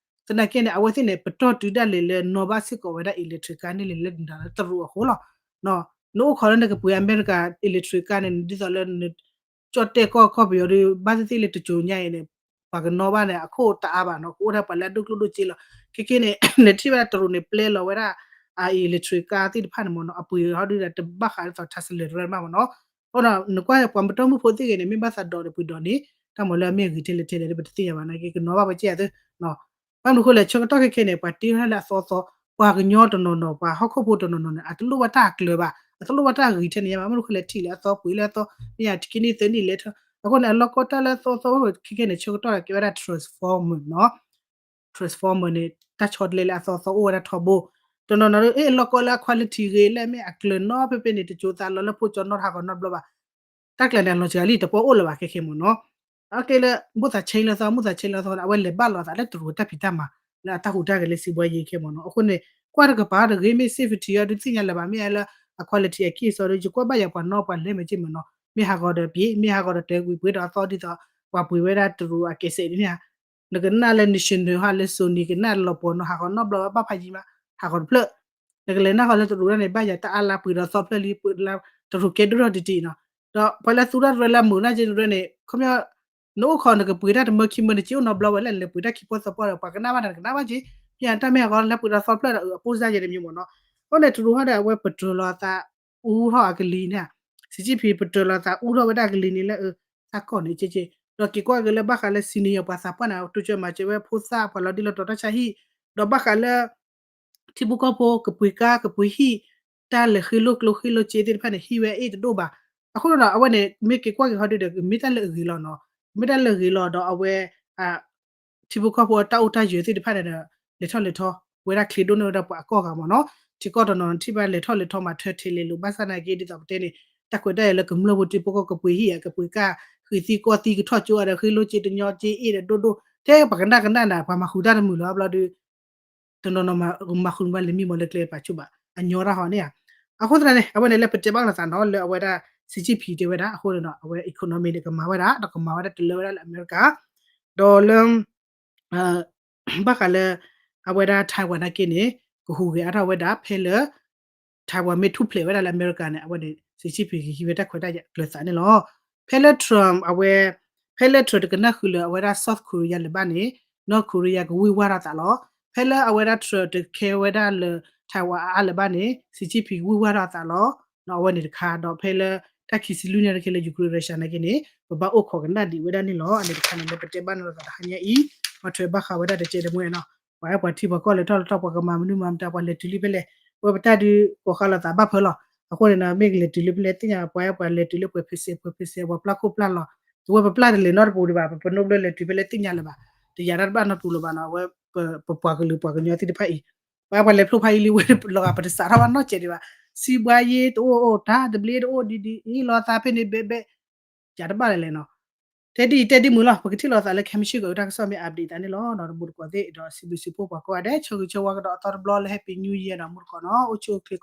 သနာ်က့န့ၣ် အဝဲသ့ၣ်န့ၣ် ပတီၢ်တုၤဒၣ်လဲာ်လၢနီၣ်ဘၣ်စ့ၢ်ကီးဝဲဒၣ် electric car န့ၣ်လၢနဒၣ်လၢတရူးအဃိလီၤ. နအိၣ်ခိးလၢနကပှ့ၤအမဲရကၤ electric car န့ၣ် ဒ်သိးလၢ ကၠီၣ်တဲၣ်ကီၢ်ကီၢ်ပယီၤဒီး ဘၣ်သ့ၣ်သ့ၣ်လၢတစိၤညါအံၤန့ၣ် ပှၤကနီၣ်ဘၣ်န့ၣ် အခိၣ်တအါဘၣ်နီၤ ကအိၣ်ဒၣ်ပှၤလၢအဒိၣ်ကျိၣ်ဒိၣ်စ့လီၤ. ခဲခဲန့ၣ် နထံၣ်ဝဲဒၣ်တရူးန့ၣ် ပျဲလီၤဝဲဒၣ် အ electric car သ့ၣ်တဖၣ်န့ၣ်မ့ၢ်နီၤ အပှ့ၤဟီဒ်ဒီးတဘၣ်ဃးဒ်သိး Tesla တရၢၢ်မးမ့ၢ်နီၤ အဃိဒီး နကွၢ်ပှၤမ့ၢ်တီၢ်မုၢ်ဖိသ့ၣ်ဂ့ၤန့ၣ် မ့ၢ်ဘၣ်သးဒိးန့ၣ် ပှ့ၤဒိးန့ၣ် တၢ်မၤလၢအမ့ၢ်အဂ့ၤထဲလဲၣ်ထဲလဲၣ်ဒီး ပတသ့ၣ်ညါဘၣ်နာ်က့ ကနီၣ်ဘၣ်ပှၤကဲသ့ ဘၣ်မနုၤအဃိလဲၣ် ဆၢကတီၢ်ခဲခဲန့ၣ် ပှၤတ့ထီၣ်လၢအသီသီ ပှၤကညီတနီၤနီၤ ပှၤဟီၣ်ခိၣ်ဖိတနီၤနီၤန့ၣ် အတလိၣ်ဘၣ်တၢ်အကျၢၤဘၣ် အတလိၣ်ဘၣ်တၢ်အဂ့ၤထဲန့ၣ်ညါဘၣ် ဘၣ်မနုၤအဃိလဲၣ် ထံၣ်လၢအသီပှ့ၤလၢအသီ မ့ၢ်ယၤခံနံၣ်သၢနံၣ်လဲၤထီၣ် အဃိန့ၣ် အလီၢ်ကီတၢ်လၢအသီသီခဲခဲန့ၣ် ဆၢကတီၢ်လၢကဲဝဲဒၣ် transformer နီၤ transformer န့ၣ် တၢ်ဆီတလဲလၢအသီသီအိၣ်ဝဲဒၣ်ထီဘိ တနီၤနီၤ အလီၢ်ကီလၢအ quality ဂ့ၤ လၢအမ့ၢ်အကျၢၤနီၤ ဖဲဖဲန့ၣ် တစိၤသးလီၤလၢဖိကၠီနီတဟးဂီၤနီတဘျီဘၣ် တၢ်ကျၢၤန့ၣ် အလီၤစှၤလံ တပှဲၤအိၣ်လၢၤဘၣ်ခဲခဲမ့ၢ်နီၤ အကဲလၢ မိၣ်သးဆဲလၢသီ မိၣ်သးဆဲလၢသီန့ၣ် အဝဲလဲၤဘၣ်လိာ်သးလၢတရူးတၢ်ဖံးတၢ်မၤ လၢအတၢ်ဟူးတၢ်ဂဲၤလၢစံးဘှီယ့ခဲမ့ၢ်နီၤ အဃိန့ၣ် ကွၢ်တကပၤတဂ့ၤ မ့ၢ် safety အီၤ ဒုးသ့ၣ်ညါလၢၤဘၣ် မ့ၢ်လၢအ quality အက့ၢ်အစီဒီး ယကွၢ်ဘၣ်ယၤပှၤနီၣ်ပှၤလဲၤမ့ၢ်က့မ့ၢ်နီၤ မ့ၢ်ဟးဂီၤဒီးပှ့ၤ မ့ၢ်ဟးဂီၤဒီးတၢ်ကွံာ်ပှ့ၤဒီးအသီဒ်သိး ပှၤပှ့ၤဝဲဒၣ်တရူးအကဲးစဲးန့ၣ် နကနၣ်လၢ national ဟးလၢ Sony ကနၣ်လီၤပှီၤနီၤ ဟးဂီၤနီတဘျီဘၣ် ဘၣ်ဖးယံၤမး ဟးဂီၤတဖျၢၣ် နကလဲၤနၢ်ဃီလၢတရူးဒၣ်န့ၣ် ဘၣ်ယၤတၢ်အါလါပှ့ၤဒီးသီဖျၢၣ်လံ တရူးကဲဒိၣ်ထီၣ်တံၢ်တံၢ်နီၤ ဒီးပှၤလၢသူတၢ်တရၢလၢမုာ်နၢ်က့တရၢန့ၣ် ခီပညီ နအိၣ်ခိးနကပှ့ၤတၢ်တမၢခံမၢန့ၣ် က့အိၣ်နီတဘျီဝဲလၢနလဲၤပှ့ၤတၢ်ခံပီသၢပီဒီး ပှၤကနၣ်ဘၣ်နၤနကနၣ်ဘၣ်က့ မ့ၢ်တၢ်မ့ၢ်ဟးဂီၤလၢပှ့ၤဒီးသီဖျၢၣ်ဒီး အပိၢ်စၢ်ယဲန့ၣ်မ့ၢ်နီၤ အဃိန့ၣ်တရူးဟီဒီး အဝဲပတြၢၤလီၤအသး အူထီၣ်အကလံၤန့ၣ် စံးကံၣ်ဖံး ပတြၢၤလီၤသးအူထီၣ်ဝဲဒၣ်အကလံၤန့ၣ်လၢ တၢ်ကီၢ်န့ၣ်က့က့ ဒီးက့ၤကွၢ်က့ၤလၢဘၣ်ဃးလၢ senior ပှၤသးပှၢ်န့ၣ် တိစၢၤမၤစၢၤဝဲဖိသၣ် ပှၤလီၤဒံၣ်လီၤတီၤတၢ်ဆါဟံၣ်, ဒီးဘၣ်ဃးလၢ ထံဖိကီၢ်ဖိကပှ့ၤကါကပှ့ၤဟံၣ် တၢ်လဲၤဃ့လိၣ်ကျိဃ့လိၣ်စ့သ့ၣ်တဖၣ်န့ၣ် ဟံၣ်ဝဲအ့ၣ်တဒိၣ်ဘၣ်. အဃိန့ၣ်ဒီး အဝဲန့ၣ် မ့ၢ်က့ၤကွၢ်က့ၤဟီဒုဒီး မ့ၢ်တၢ်လၢအဂ့ၤလီၤနီၤ, မ့ၢ်တၢ်လၢအဂ့ၤလီၤဒီးအဝဲ ထံဖိကီၢ်ဖိအတၢ်အိၣ်တၢ်ယၢၤသ့ၣ်တဖၣ်န့ၣ်ဒီး လဲၤထီၣ်လဲၤထီ ဝဲဒၣ်ချ့ဒိၣ်န့ၢ်ဝဲဒၣ်ပှၤအကီၢ်ဂၤမ့ၢ်နီၤ, ထံကီၢ်တနီၤထံၣ်ဘၣ်လဲၤထီၣ်လဲၤထီမၤထွဲထဲလဲၤလိာ် ဘၣ်ဆၣ်နာ်က့ဒ်သိးပတဲန့ၣ် တၢ်ခွဲးတၢ်ယာ်လၢကမျၢၢ်ဖိထံဖိကီၢ်ဖိကပှ့ၤဟံၣ်ဧါ ကပှ့ၤကါဃံးသံကွီၢ်သံကထီၣ်ကၠိအါဒီး ဃ့လိၣ်စ့တညီစ့အ့ၣ်ဒီးဒိၣ်ဒိၣ် ထဲပှၤကနၣ်ကနၣ်နၤ ပှၤမၤဃုာ်တၢ်တမုာ်လီၤ ဘျီဒီး တနီၤနီၤမၤဃုာ်မးလၢမံမီၤလၢကျဲပာ်ဆူၣ်ဘၣ် အညီတၢ်ဟီန့ၣ်ဧါ. အဃိသတးန့ၣ် အဝဲန့ၣ်လၢပတဲဘၣ်လိာ်သးနီၤ လၢအဝဲဒၣ် Xi Jinping တဲဝဲဒၣ် အဃိန့ၣ်ဒီး အဝဲ economy န့ၣ် ကမၤဝဲဒၣ် ဒီးကမၤဝဲဒၣ်တလၢဝဲဒၣ်လၢအမဲရကၤ ဒီးလၢ ဘၣ်ဃးလၢ အဝဲဒၣ် Taiwan နာ်က့န့ၣ် ကဟူးဂဲၤအါထီၣ်ဝဲဒၣ် ဖဲလၢ Taiwan မ့ၢ်ထူၣ်ဖျဲးဝဲဒၣ်လၢအမဲရကၤန့ၣ် အဝဲန့ၣ် Xi Jinping ကဟံးဝဲတၢ်ခွဲးတၢ်ယာ်ကျၢၤသးန့ၣ်လီၤ. ဖဲလၢ Trump အဝဲ ဖဲလၢ Trump တကနၣ်ဃုာ်လၢအဝဲဒၣ် South Korea လၢၤဘၣ်န့ၣ် North Korea ကဝံၢ်ဝါထီၣ်သးလီၤ. ဖဲလၢအဝဲဒၣ် Trump တခဲဝဲဒၣ်လၢ Taiwan အအါလၢၤဘၣ်န့ၣ် Xi Jinping ကဝံၢ်ဝါထီၣ်သးလီၤ. အဝဲန့ၣ်တခါ ဒီးဖဲလၢ တၢ်ခံဆံလွံၢ်နံၣ်တခါလၢ Ukraine Russia နာ်က့န့ၣ် ပဘၣ်အိၣ်ခိးကနၣ်ဒံးဝဲဒၣ်န့ၣ်လီၤ. အန့ၣ်တခါန့ၣ် လၢပတဲဘၣ်န့ၣ်လီၤသးတဟါညါအံၤ မၤထွဲဘၣ်ဃးဝဲဒၣ်တကဲတမှဲနီၤ ပှၤအဲၣ်ပှၤထံပှၤကီၢ်လဲၤထီၣ်လဲၤထီ ပှၤကမၤမနုၤမၤမတၤ ပှၤလဲၤတုၤလံဖဲလဲၣ် ဝဲပတၢ်ဒုးကိးဃာ်လိာ်သးဘၣ်ဖၢလီၤ. အဃိန့ၣ်ဒီး မ့ၢ်ကလဲၤတုၤလံဖဲလဲၣ်သ့ၣ်ညါ ပှၤအဲၣ်ပှၤလဲၤတုၤလၢပှဲၤဖဲစဲး ပှဲၤဖဲစဲး ပှၤပျၢ်ခိၣ်ပျၢ်လီၤ တဝဲပပျၢ်တလဲၤနီတပူၤဒံးဘၣ် ပပနိဘျၢလဲၤတုၤဖဲလဲၣ်သ့ၣ်ညါလၢၤဘၣ် တယာ်တၢ်တဘၣ်နီတပူၤလၢၤဘၣ်နီၤ အဝဲ ပပှၤကလုာ်ပှၤကညီသ့ၣ်တဖၣ်အံၤ ပှၤအဲၣ်ပှၤလဲၤဖျိဖးယံၤလံဝဲလီၤဂာ် ပတစးထီၣ်ဘၣ်နီတစဲးဒံးဘၣ် စံးဘှါယ့တအိၣ်အိၣ်တၢ် တဘျ့တအိၣ်ဒ်ဒ်အံၤလီၤသးဖဲန့ၣ်ဘဲဘဲ ယၤတဘၣ်လဲၣ်လဲၣ်နီၤ တဲဒ်အံၤတဲဒ်မုာ်လီၤ ပကထံၣ်လိာ်သးလၢ ခဲမုၢ်ဆ့ၣ်ကီး တၢ်ကစီၣ်မ့ၢ် update သးန့ၣ်လီၤ. ဒီးတမူတကိးသ့ၣ်ဒီးစံးဘျုးစံးဖှိၣ်ပှၤကိးဂၤဒဲး ဆၢဂ့ၤဆၢဝါကဒီးအသီတဘျီလၢ Happy New Year ဒီးမူတကိးနီၤ အိၣ်ဆူၣ်အိၣ်ချ့